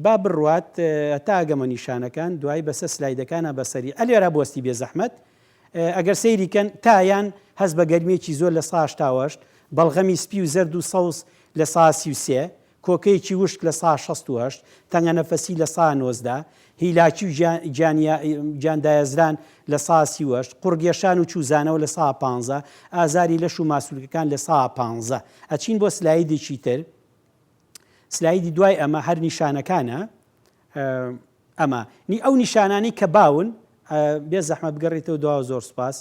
با بڕوات هەتا ئەگەمە نیشانەکان دوایی بەسەر سلایدەکانا بەسەری ئەلێرا بوەستی بێزەحمەت ئەگەر سەیری کەن تا یان هەست بە گەرمییەکی زۆر لە سا 88، بەڵغەمی سپی و زەرد و سەوز لە سا 33، کۆکەیەکی وشک لە سا 68، تەنگەنەفەسی لە سا 19، هیلاکی و گیاندایەزران لە سا 38، قوڕگێشان و چووزانەوە لە سا 15، ئازاری لەش و ماسولکەکان لە سا 15. ئەچین بۆ سلایدێکی تر، سلایدی دوای ئەمە هەر نیشانەکانە. ئەمە نی ئەو نیشانانەی کە باون بێ زەحمەت بگەڕێتەوە دواوە زۆر سوپاس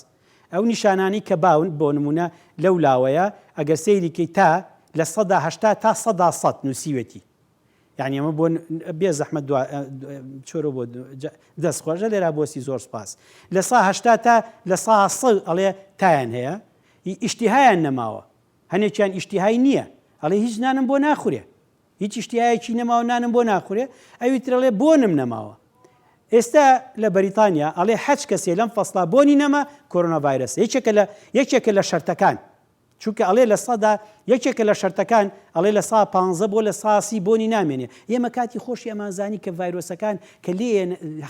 ئەو نیشانانەی کە باون بۆ نمونە لەو لاوەیە ئەگەر سەیری کەی تا 80% تا 100% نووسیوێتی یعنی ئەمە بۆ بێ زەحمەت دوا چۆرە بۆ دەست خۆشە لێرا بۆسی زۆر سپاس لە سا هەشتا تا لە سا سە ئەڵێ تایان هەیە ئیشتیهایان نەماوە هەنێکیان ئیشتیهای نییە ئەڵێ هیچ نانم بۆ ناخورێ هیچ ئیشتیایەکی نەماوە نانم بۆ ناخورێ، ئەوی تر ئەڵێ بۆنم نەماوە. ئێستا لە بەریتانیا ئەڵێ هەچ کەسێ لەم فەسڵا بۆنی نەما کۆرۆنا ڤایرەسە یەکێکە لە یەکێکە لە شەرتەکان چونکە ئەڵێ لە سەدا یەکێکە لە شەرتەکان ئەڵێ لە سا پانزە بۆ لە ساسی بۆنی نامێنێ ئێمە کاتی خۆشی ئەمانزانی کە ڤایرۆسەکان کە لێ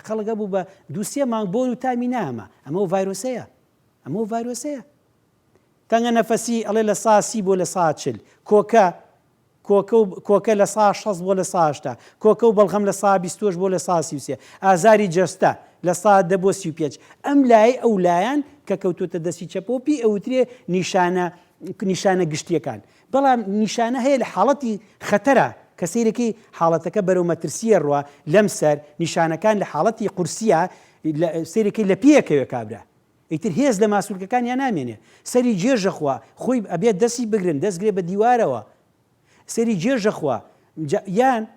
خەڵک هەبوو بە دووسێ مانگ بۆن و تامی ناما ئەمە و ڤایرۆسەیە ئەمە و ڤایرۆسەیە تەنگە نەفەسی ئەڵێ لە سا سی بۆ لە سا چل کۆکە کۆکە و کۆکە لە سا 60 بۆ لە سا 80، کۆکە و بەڵغەم لە سا 28 بۆ لە سا 33، ئازاری جەستە لە سا دە بۆ 35. ئەم لایەی ئەو لایان کە کەوتۆتە دەستی چەپەوە پێی ئەوترێ نیشانە نیشانە گشتییەکان. بەڵام نیشانە هەیە لە حاڵەتی خەتەرا کە سەیرەکەی حاڵەتەکە بەرەو مەترسییە ڕوا لەم سەر نیشانەکان لە حاڵەتی قورسییە سەیرەکەی لە پێیەکەوێ کابرا ئیتر هێز لە ماسولکەکانیا نامێنێ سەری گێژە خوا خۆی ئەبێت دەستی بگرن دەست گرێ بە دیوارەوە سەری گێژە خوا یان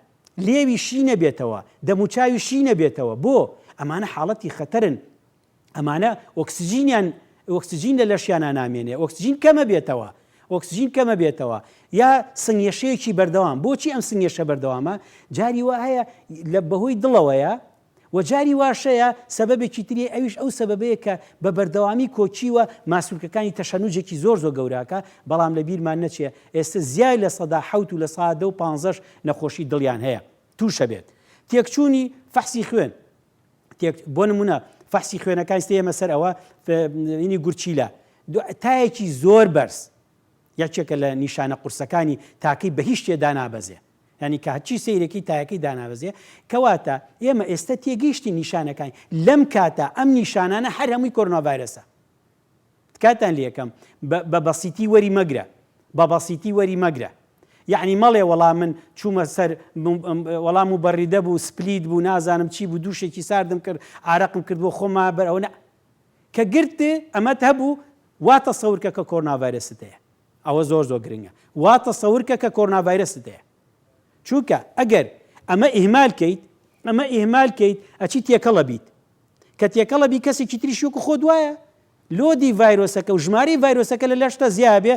لێوی شی نەبێتەوە دەموچاوی شی نەبێتەوە بۆ ئەمانە حاڵەتی خەتەرن ئەمانە ئۆکسجینیان ئۆکسجین لە لەشیانە نامێنێ ئۆکسجین کەمە بێتەوە ئۆکسجین کەمە بێتەوە یا سنگێشەیەکی بەردەوام بۆچی ئەم سنگێشە بەردەوامە جاری وا هەیە لە بەهۆی دڵەوەیە وە جاری واشەیە سەبەبێکی تری ئەویش ئەو سەبەبەیە کە بە بەردەوامی کۆکیوە ماسولکەکانی تەشەنوجێکی زۆر زۆر گەوراکە بەڵام لە بیرمان نەچێ ئێستە زیای 7% و 10% و پانزەش نەخۆشی دڵیان هەیە توشە بێت تێکچوونی فەحسی خوێن تێک بۆ نمونە فەحسی خوێنەکان ئێستا سەر ئەوە ینی گورچیلە تایەکی زۆر بەرز یەکێکە لە نیشانە قورسەکانی تاکەی بە هیچ شتێ دانابەزێ. یانی کە هەرچی سەیرەکی تایەکەی دانابەزێ کەواتە ئێمە ئێستا تێگەیشتین نیشانەکانی لەم کاتە ئەم نیشانانە هەر هەمووی کۆرۆنا ڤایرەسە تکاتان لێکەم بە بەسیتی وەری مەگرە بە بەسیتی وەری مەگرە یعنی مەڵێ وەڵا من چوومە سەر وەڵام و بەڕیدە بوو سپلیت بوو نازانم چی بوو دووشێکی ساردم کرد عراقم کرد بۆ خۆما بەر ئەوە کە گرت ئەمەت هەبوو وا تەسەورکە کە کۆرۆنا ڤایرەست هەیە ئەوە زۆر زۆر گرنگە وا تەسەورکە کە کۆرۆنا ڤایرەست هەیە چونکە ئەگەر ئەمە ئیهمال کەیت ئەمە ئیهمال کەیت ئەچی تێکەڵە بیت کە تێکەڵە بی کەسێکی تریش وەکو خۆت وایە load ی ڤایرۆسەکە و ژمارەی ڤایرۆسەکە لە لەشتە زیابێ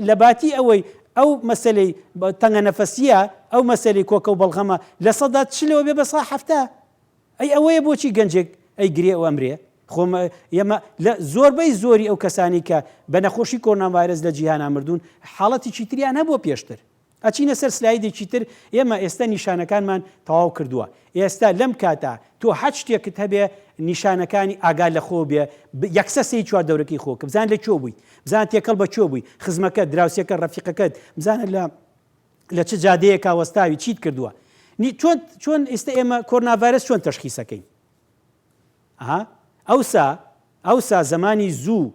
لە باتی ئەوەی ئەو مەسلەی تەنگە نەفەسیە ئەو مەسلەی کۆکە و بەڵغەمە لە سەدا چلەوە بێ بە سا حەفتا ئەی ئەوەیە بۆچی گەنجێک ئەی گرێ و ئەمرێ؟ خۆ ئێمە لە زۆربەی زۆری ئەو کەسانی کە بە نەخۆشی کۆرۆنا ڤایرەس لە جیهانا مردوون حاڵەتێکی تریان هەبووە پێشتر. ئەچینە سەر سلایدێکی تر ئێمە ئێستا نیشانەکانمان تەواو کردووە. ئێستا لەم کاتە تۆ هەچ شتێکت هەبێ نیشانەکانی ئاگا لە خۆ بێ یەکسەر سەیری چواردەورەکەی خۆ کە بزانە لە کوێ بوویت بزانە تێکەڵ بە کوێ بووی خزمەکەت دراوسێکە ڕەفیقەکەت بزانە لە لە چ جادەیەکا وەستاوی چیت کردووە چۆن چۆن ئێستا ئێمە کۆرنا ڤایرەس چۆن تەشخیسەکەین ئەها ئەوسا ئەوسا زمانی زوو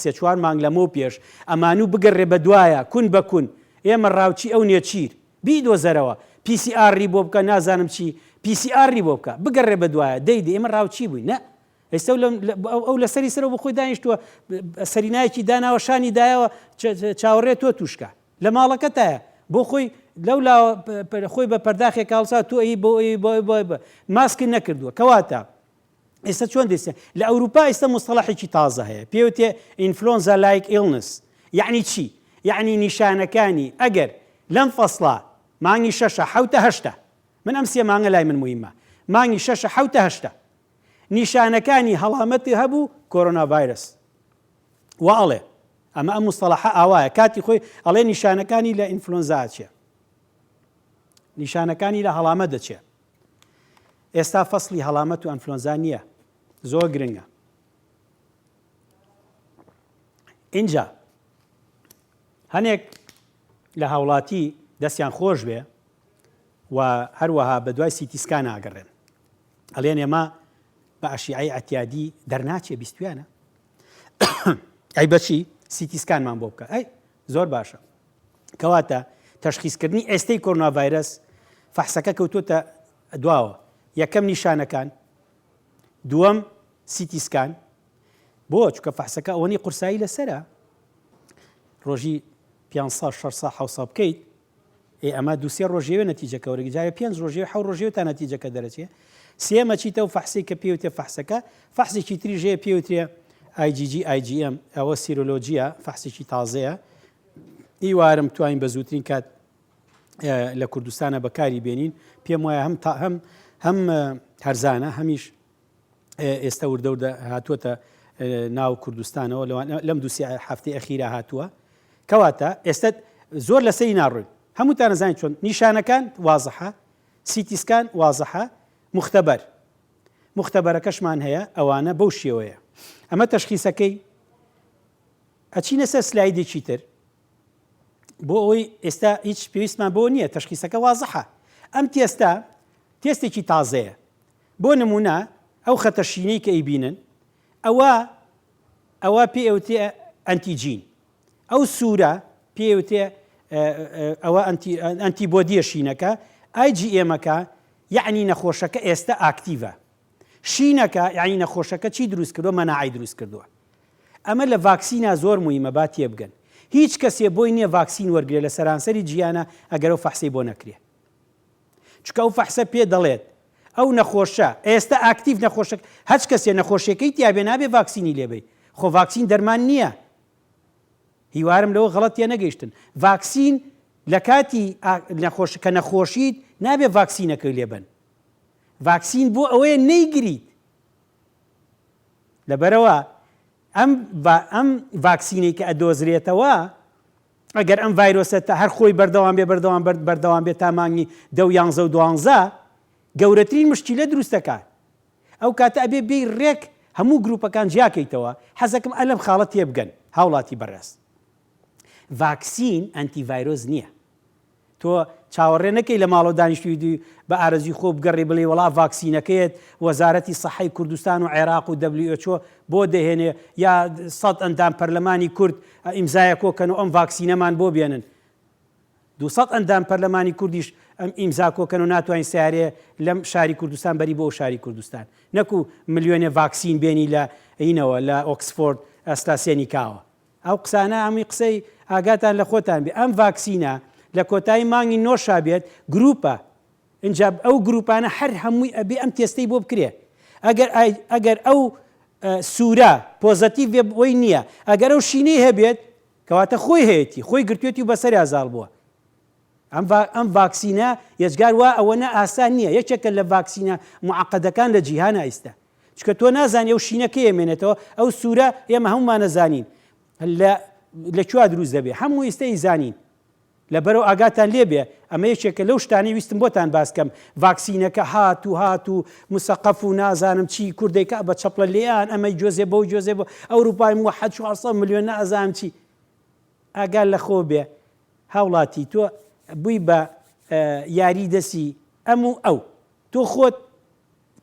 سێ چوار مانگ لەمەو پێش ئەمانو بگەڕێ بە دوایە کون بە کون ئێمە ڕاوچی ئەو نێچیر بیدۆزەرەوە PCR ی بۆ بکە نازانم چی PCR ی بۆ بکە بگەڕێ بە دوایە دەی دەی ئێمە ڕاوچی بووین نە ئێستا ئەو لەسەری سەرەوە بۆ خۆی دانیشتووە سەرینایەکی داناوە شانی دایەوە چاوەڕێ تۆ توشکە لە ماڵەکەتایە بۆ خۆی لەو لاوە خۆی بە پەرداخێک هەڵسا تۆ ئەی بۆ ئەی بۆ بۆ ماسک نەکردووە کەواتە ئێستا چۆن دەستێ لە ئەوروپا ئێستا مستەڵەحێکی تازە هەیە پێوتێ influenza like illness یعنی چی یعنی نیشانەکانی ئەگەر لەم فەسڵا مانگی شەشە حوتە هەشتە من ئەم سێ مانگە لای من مهمە مانگی شەشە حوتە هەشتە نیشانەکانی هەڵامەتی هەبوو کۆرۆنا ڤایرەس وا ئەڵێ ئەمە ئەم مستەڵەحە ئاوایە کاتی خۆی ئەڵێ نیشانەکانی لە ئینفلۆنزا ئەچێ نیشانەکانی لە هەڵامە دەچێ ئێستا فەسلی هەڵامەت و ئەنفلۆنزا نییە زۆر گرنگە اینجا هەنێک لە هاوڵاتی دەستیان خۆش بێ و هەروەها بە دوای CT scan ئاگەڕێن ئەڵێن ئێمە بە ئەشیعەی ئەتیادی دەرناچێ بیستویانە ئەی بەچی CT scan مان بۆ بکە ئەی زۆر باشە کەواتە تەشخیزکردنی ئێستەی کۆرۆنا ڤایرەس فەحسەکە کەوتوتە دواوە یەکەم نیشانەکان دووەم CT scan بۆ چکە فەحسەکە ئەوەنی قورسایی لەسرە ڕۆژی 500 600 700 بکەیت ئێ ئەمە دوو سێ ڕۆژێوێ نەتیجەکە وەرەگری جارێ پێنج ڕۆژێ حەو ڕۆژێوێ تا نەتیجەکە دەرەچێ سێمە چیتە و فەحسی کە پێوتێ فەحسەکە فەحسێکی تریش هەیە پێوترێ IgG IgM ئەوە سیرۆلۆجیە فەحسێکی تازەیە هیوارم توانین بە زووترین کات لە کوردستانە بەکاری بێنین پێم وایە هەم تا هەم هەم هەرزانە هەمیش ئێستا وردە وردە هاتووەتە ناو کوردستانەوە لەم دوو سێ هەفتەی ئەخیرا هاتووە کەواتە ئێستا زۆر لەسەری ناڕۆین هەمووتان نەزانین چۆن نیشانەکان وازحە CT scan وازحە مختبەر مختبەرەکەشمان هەیە ئەوانە بەو شێوەیە ئەمە تەشخیسەکەی ئەچینە سەر سلایدێکی تر بۆ ئەوەی ئێستا هیچ پێویستمان بۆ نییە تەشخیسەکە وازحە ئەم تێستە تێستێکی تازەیە بۆ نموونە ئەو خەتە شینەی کە ئەیبینن ئەوە ئەوە پێ ئەوتێ antigen ئەو سوورە پێ ئەوتێ ئەوە antibody یە شینەکە IgM ەکە یعنی نەخۆشەکە ئێستا active ە شینەکە یعنی نەخۆشەکە چی دروست کردووە مەناعەی دروست کردووە ئەمە لە ڤاکسینا زۆر مویمە با تێبگەن هیچ کەسێ بۆی نییە ڤاکسین وەرگێ لە سەرانسەری جیهانە ئەگەر ئەو فەحسەی بۆ نەکرێ چونکە ئەو فەحسە پێ دەڵێت ئەو نەخۆشە ئێستا active نەخۆشە هەچ کەسێ نەخۆشیەکەی تیابێ نابێ ڤاکسینی لێبەی خۆ ڤاکسین دەرمان نییە هیوارم لەوە غەڵەت تێ نەگەیشتن ڤاکسین لە کاتی نەخۆش کە نەخۆشیت نابێ ڤاکسینەکەی لێبەن ڤاکسین بۆ ئەوەیە نەیگریت لەبەرەوە ئەم ئەم ڤاکسینەی کە ئەدۆزرێتەوە ئەگەر ئەم ڤایرۆسە تا هەر خۆی بەردەوام بێ بەردەوام بەرد بەردەوام بێ تا مانگی دە و یانزە و دوانزە گەورەترین مشکیلە دروست دەکات ئەو کاتە ئەبێ بێی ڕێک هەموو گروپەکان جیاکەیتەوە حەزەکەم ئە لەم خاڵە تێبگەن هاوڵاتی بەڕێز ڤاکسین ئەنتی ڤایرۆس نییە. تۆ چاوەڕێ نەکەی لە ماڵەوە دانیشتوویت بە ئارەزووی خۆ بگەڕێی بڵێی وەڵا ڤاکسینەکەیەت وەزارەتی سەحەی کوردستان و عێراق و WHO بۆ دەهێنێ یا سەت ئەندام پەرلەمانی کورد ئیمزایە کۆ کەن و ئەم ڤاکسینەمان بۆ بێنن. 200 ئەندام پەرلەمانی کوردیش ئەم ئیمزا کۆکەن و ناتوانین سەیارەیە لەم شاری کوردستان بەری بۆ ئەو شاری کوردستان نەکو ملیۆنێ ڤاکسین بێنی لە ئینەوە لە ئۆکسفۆرد ئەستراسێنیکاوە. ئەو قسانە هەمووی قسەی ئاگاتان لە خۆتان بێ ئەم ڤاکسینە لە کۆتایی مانگی نۆشا بێت گروپە ئینجا ئەو گروپانە هەر هەمووی ئەبێ ئەم تێستەی بۆ بکرێ ئەگەر ئەگەر ئەو سوورە positive بێ بۆی نییە ئەگەر ئەو شینەی هەبێت کەواتە خۆی هەیەتی خۆی گرتوێتی و بەسەریا زاڵ بووە ئەم ئەم ڤاکسینە یەجگار وا ئەوەنە ئاسان نییە یەکێکە لە ڤاکسینە معقدەکان لە جیهانە ئیستا چونکە تۆ نازانی ئەو شینە کەی ئەمێنێتەوە ئەو سوورە ئێمە هەموومان ئەزانین لە لە کوێ دروست دەبێ هەموو ئیستە ئیزانین لەبەرەوە ئاگاتان لێ بێ ئەمە یەکێکە لەو شتانەی ویستم بۆتان باس کەم ڤاکسینەکە هات و هات و مسەقەف و نازانم چی کوردێکە بە چەپڵە لێیان ئەمەی جۆزێ بەو جۆزێ بۆ ئەوروپای موحەد 400 ملیۆن نازانم چی ئاگا لە خۆ بێ هاوڵاتی تۆ بووی بە یاری دەسی ئەم و ئەو تۆ خۆت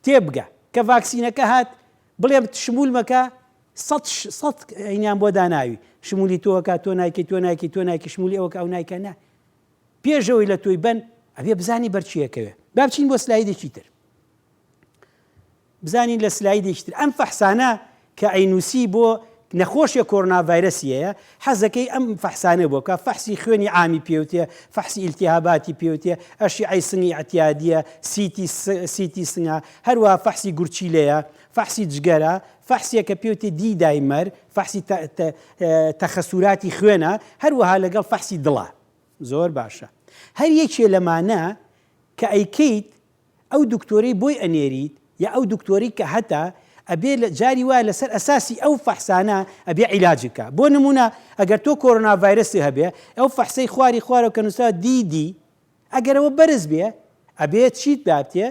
تێبگە کە ڤاکسینەکە هات بڵێم شمول مەکە سەت سەت ئینیان بۆ داناوی شمولی تۆکە تۆ نایکەی تۆ نایکەی تۆ نایکە شمولی ئەوکە ئەو نایکە نا پێشەوەی لە تۆی بن ئەبێ بزانی بەرچیەکەوێ با بچین بۆ سلایدێکی تر بزانین لە سلایدێکی تر ئەم فەحسانە کە ئەینوسی بۆ نەخۆشێ کۆرۆنا ڤایرەسی هەیە حەزەکەی ئەم فەحسانە بۆ بکا فەحسی خوێنی عامی پێوتێ فەحسی ئیلتیهاباتی پێوتێ ئەشیعەی سنگی ئیعتیادیە CT CT سنگە هەروەها فەحسی گورچیلەیە فەحسی جگەرە فەحسێکە پێوتێ D dimer فەحسی تەخەسوراتی خوێنە هەروەها لەگەڵ فەحسی دڵە زۆر باشە هەر یەکێ لەمانە کە ئەیکەیت ئەو دکتۆرەی بۆی ئەنێریت یا ئەو دکتۆرەی کە هەتە ئەبێ لە جاری وایە لەسەر ئەساسی ئەو فەحسانە ئەبێ عیلاجت کا بۆ نمونە ئەگەر تۆ کۆرۆنا ڤایرەست هەبێ ئەو فەحسەی خواری خوارەوە کە نوسراوە D D ئەگەر ئەوە بەرز بێ ئەبێ چیت بابتێ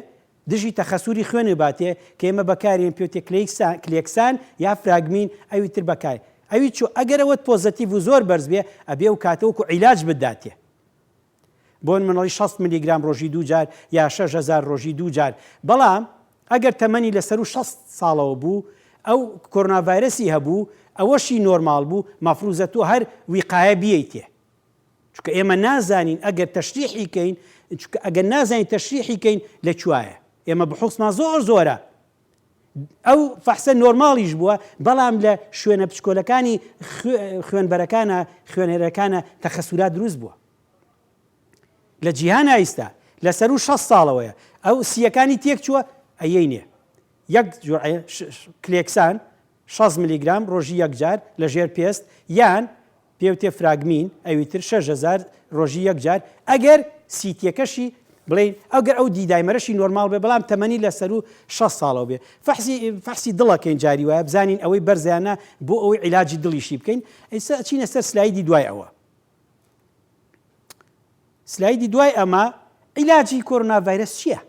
دژی تەخەسوری خوێنت باتێ کە ئێمە بەکارێن پێوتێ کلێکسان Clexane یا Fragmine ئەوی تر بەکار ئەوی چۆ ئەگەر ئەوەت positive و زۆر بەرز بێ ئەبێ ئەو کاتە وەکو عیلاج بتداتێ بۆن منەڵی 60 ملیگرام ڕۆژی دوو جار یا 6000 ڕۆژی دوو جار بەڵام ئەگەر تەمەنی لە سەروو 60 ساڵەوە بوو ئەو کۆرۆنا ڤایرەسی هەبوو ئەوەشی نۆرماڵ بوو مەفروزە تۆ هەر ویقایە بیەیتێ چونکە ئێمە نازانین ئەگەر تەشریحی کەین چونکە ئەگەر نازانین تەشریحی کەین لە کوایە ئێمە بحوسمان زۆر زۆرە ئەو فەحسە نۆرماڵیش بووە بەڵام لە شوێنە بچکۆلەکانی خوێنبەرەکانە خوێنەرەکانە تەخەسورات دروست بووە لە جیهان ئایستا لە سەرو 6 ساڵەوەیە ئەو سیەکانی تێک چووە ئەیەینێ یەک Clexane 6 ملیگرام ڕۆژی یەک جار لە ژێر پێست یان پێوتێ Fragmine ئەوی تر 6000 ڕۆژی یەک جار ئەگەر CT یەکەشی بڵێین ئەگەر ئەو D dimer ەشی نۆرماڵ بێ بەڵام تەمەنی لە سەروو 60 ساڵەوە بێ فەحسی فەحسی دڵەکەین جاری وایە بزانین ئەوەی بەرزیانە بۆ ئەوەی عیلاجی دڵیشی بکەین ئیستا ئەچینە سەر سلایدی دوای ئەوە سلایدی دوای ئەمە عیلاجی کۆرۆنا ڤایرەس چییە؟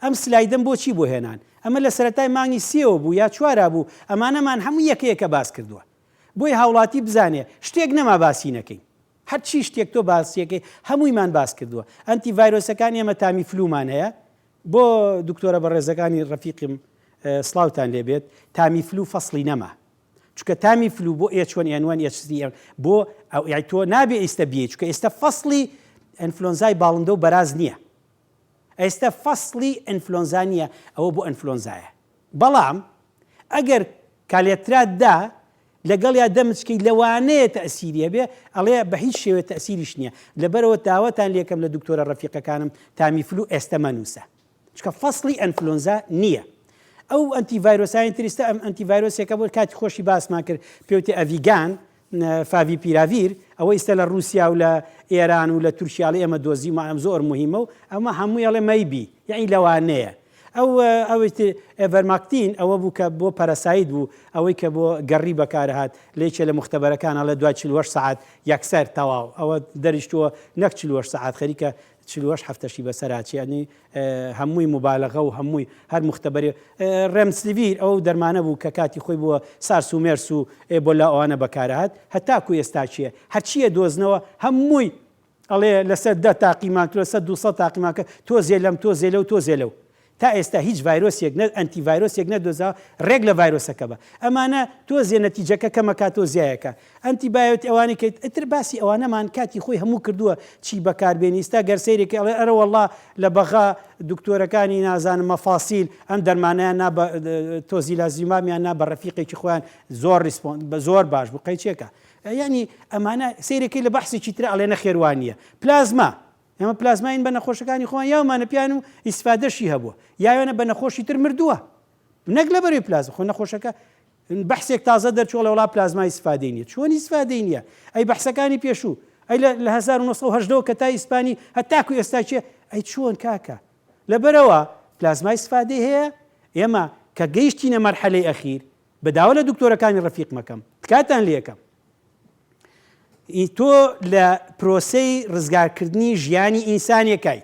ئەم سلایدەم بۆ چی بۆ هێنان؟ ئەمە لە سەرەتای مانگی سێوە بوو یا چوارا بوو ئەمانەمان هەموو یەکە یەکە باس کردووە بۆی هاوڵاتی بزانێ شتێک نەما باسی نەکەین هەرچی شتێک تۆ باسیەکەی هەموویمان باس کردووە ئەنتی ڤایرۆسەکان ئێمە تامی فلومان هەیە بۆ دکتۆرە بەڕێزەکانی ڕەفیقم سڵاوتان لێبێت تامی فلو فەصلی نەما چونکە تامی فلو بۆ H one N one H three N بۆ ئەو یای تۆ نابێ ئیستە بیەی چونکە ئێستا فەسڵی ئەنفلۆنزای باڵندە و بەراز نییە ئێستا فەسڵی ئەنفلۆنزا نییە ئەوە بۆ ئەنفلۆنزایە بەڵام ئەگەر کالێترات دا لەگەڵیا دەمچکەی لەوانەیە تەسیری هەبێ ئەڵێ بە هیچ شێوێ تەسیریش نییە لەبەرەوە داوەتان لێکەم لە دکتۆرە ڕەفیقەکانم تامی فلو ئێستە مەنووسە چونکە فەسڵی ئەنفلۆنزا نییە. ئەو ئەنتی ڤایرۆسانی تریستە ئەم ئەنتی ڤایرۆسێکە بۆ کاتی خۆشی باسمان کرد پێوتێ ئەڤیگان favipiravir ئەوە ئیستا لە رووسیا و لە ئێران و لە تورکیاڵی ئێمە دۆزیمان ئەم زۆر مهمە و ئەمە هەمووی ئەڵێ maybe یعنی لەوانەیە ئەو ئەوەی ivermectin ئەوە بوو کە بۆ parasite بوو ئەوەی کە بۆ گەڕی بەکارهات لە یەکێ لە مختبەرەکان ئەڵێ دوای 48 سەعات یەکسەر تەواو ئەوە دەریشتووە نەک 48 سەعات خەریکە 48 هەفتەشی بەسەرا چێ یانی هەمووی موبالەغە و هەمووی هەر موختەبەرێ ڕێمدسیڤیر ئەو دەرمانە بوو کە کاتی خۆی بووە سارس و مێرس و ئێبۆلا ئەوانە بەکارهات هەتاکو ئێستا چیە هەرچیە دۆزنەوە هەمووی. ئەڵێ لەسەر دە تاقیمان کرد لەسەر 200 تاقیمان کرد تۆزێ لەم تۆزێ لەو تۆزێ لەو تا ئێستا هیچ ڤایرۆسێک نە ئەنتی ڤایرۆسێک نەدۆزراوە ڕێک لە ڤایرۆسەکە بە ئەمانە تۆزێ نەتیجەکە کەمەکاتەوە زیایەکە ئەنتی بایۆتی ئەوانەی کە ئیتر باسی ئەوانەمان کاتی خۆی هەموو کردووە چی بەکار بێنی ئیستا گەر سەیرێکی ئەڵێ ئەرە وەڵا لە بەغا دکتۆرەکانی نازانم مەفاسیل ئەم دەرمانەیان نا بە تۆزیلازیمامیان نا بە ڕەفیقێکی خۆیان زۆر ڕیسپۆن بە زۆر باش بوو قەیچێکە یعنی ئەمانە سەیرەکەی لە بەحسێکی ترە ئەڵێ نەخێر وا نییە پلازما ئێمە پلازماین بە نەخۆشەکانی خۆیان یاومانە پیان و ئیسفادەشی هەبووە یاوێنە بە نەخۆشی تر مردووە نەک لەبەروی پلازما خۆ نەخۆشەکە بەحسێک تازە دەرچوو ئەڵێ وەڵا پلازما ئیسفادەی نیە چۆن ئیسفادەی نیە ئەی بەحسەکانی پێشوو ئەی لە 1970 کە تا ئیسپانی هەتاکو ئێستا چیە ئەی چۆن کاکە لەبەرەوە پلازما ئیسفادەی هەیە ئێمە کە گەیشتینە مەرحەلەی ئەخیر بە داوا لە دکتۆرەکانی ڕەفیق مەکەم تکاتان لێکەم تۆ لە پرۆسەی ڕزگارکردنی ژیانی ئینسانێکای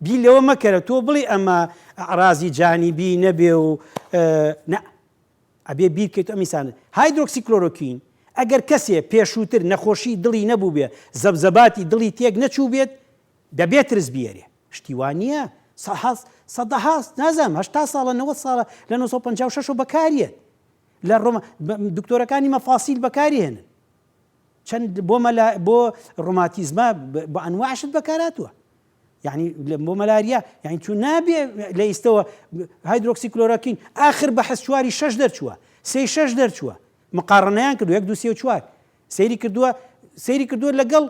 بیر لەوە مەکەرە تۆ بڵێ ئەمە ئەعرازی جانیبی نەبێ و نا ئەبێ بیر کەیت ئەم ئینسانە هایدرۆکسی کلۆرۆکین ئەگەر کەسێ پێشووتر نەخۆشی دڵی نەبووبێ زەبزەباتی دڵی تێک نەچووبێت دەبێ ترس بیێرێ شتی وا نییە سەدەها نازانم هەشتا ساڵە نەوەد ساڵە لە 1956 بەکاریەت لە ڕۆما دکتۆرەکانی مەفاسیل بەکاری هێنن چەند بۆ مەلا بۆ ڕۆماتیزما بە ئەنواعشت بەکاراتوە یعنی بۆ مەلاریا یعنی چون نابێ لە ئیستەوە هایدرۆکسی کلۆراکین ئاخر بە حەز چواری شەش دەرچووە سێ شەش دەرچووە مقاڕنەیان کردو یەک دو سێ و چوار سەیری کردووە سەیری کردووە لەگەڵ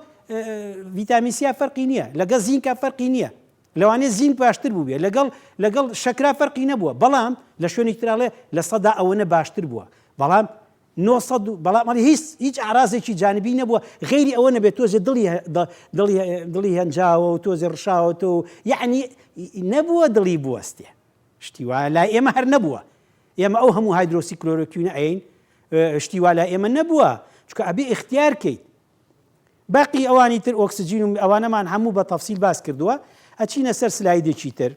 ڤیتامین سیا فەرقی نییە لەگەڵ زینکا فەرقی نییە لەوانەیە زینک باشتر بووبێ لەگەڵ لەگەڵ شەکرا فەرقی نەبووە بەڵام لە شوێنێکی تراڵێ لە سەدا ئەوەنە باشتر بووە بەڵام 900 بەڵام ئەڵێ هیچ هیچ ئارازێکی جانبی نەبووە غەیری ئەوە نەبێت تۆزێ دڵی دڵی دڵی هەنجاوە و تۆزێ ڕشاوە تۆ یعنی نەبووە دڵی بوەستێ شتی وایە لای ئێمە هەر نەبووە ئێمە ئەو هەموو هایدرۆسی کلۆرۆکیونە ئەین شتی وا لای ئێمە نەبووە چونکە ئەبێ ئیختیار کەیت باقی ئەوانی تر ئۆکسجین و ئەوانەمان هەموو بە تەفسیل باس کردووە ئەچینە سەر سلایدێکی تر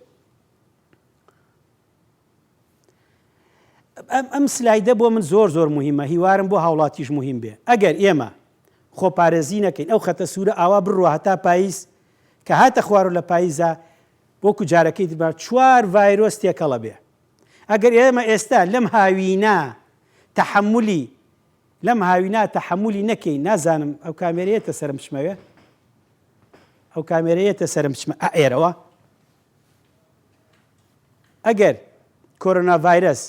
ئەم ئەم سلایدە بۆ من زۆر زۆر مهمە هیوارم بۆ هاوڵاتیش مهم بێ ئەگەر ئێمە خۆپارێزی نەکەین ئەو خەتە سوورە ئاوا بڕوە هەتا پاییز کە هاتە خوارو لە پاییزا وەکو جارەکەی تر چوار ڤایرۆس تێکەڵە بێ ئەگەر ئێمە ئێستا لەم هاوینە تەحەمولی لەم هاوینا تەحەمولی نەکەین نازانم ئەو کامێرەیەتە سەرم بچمەوێ ئەو کامێرەیەتە سەرم بچمە ئێرەوە ئەگەر کۆرۆنا ڤایرەس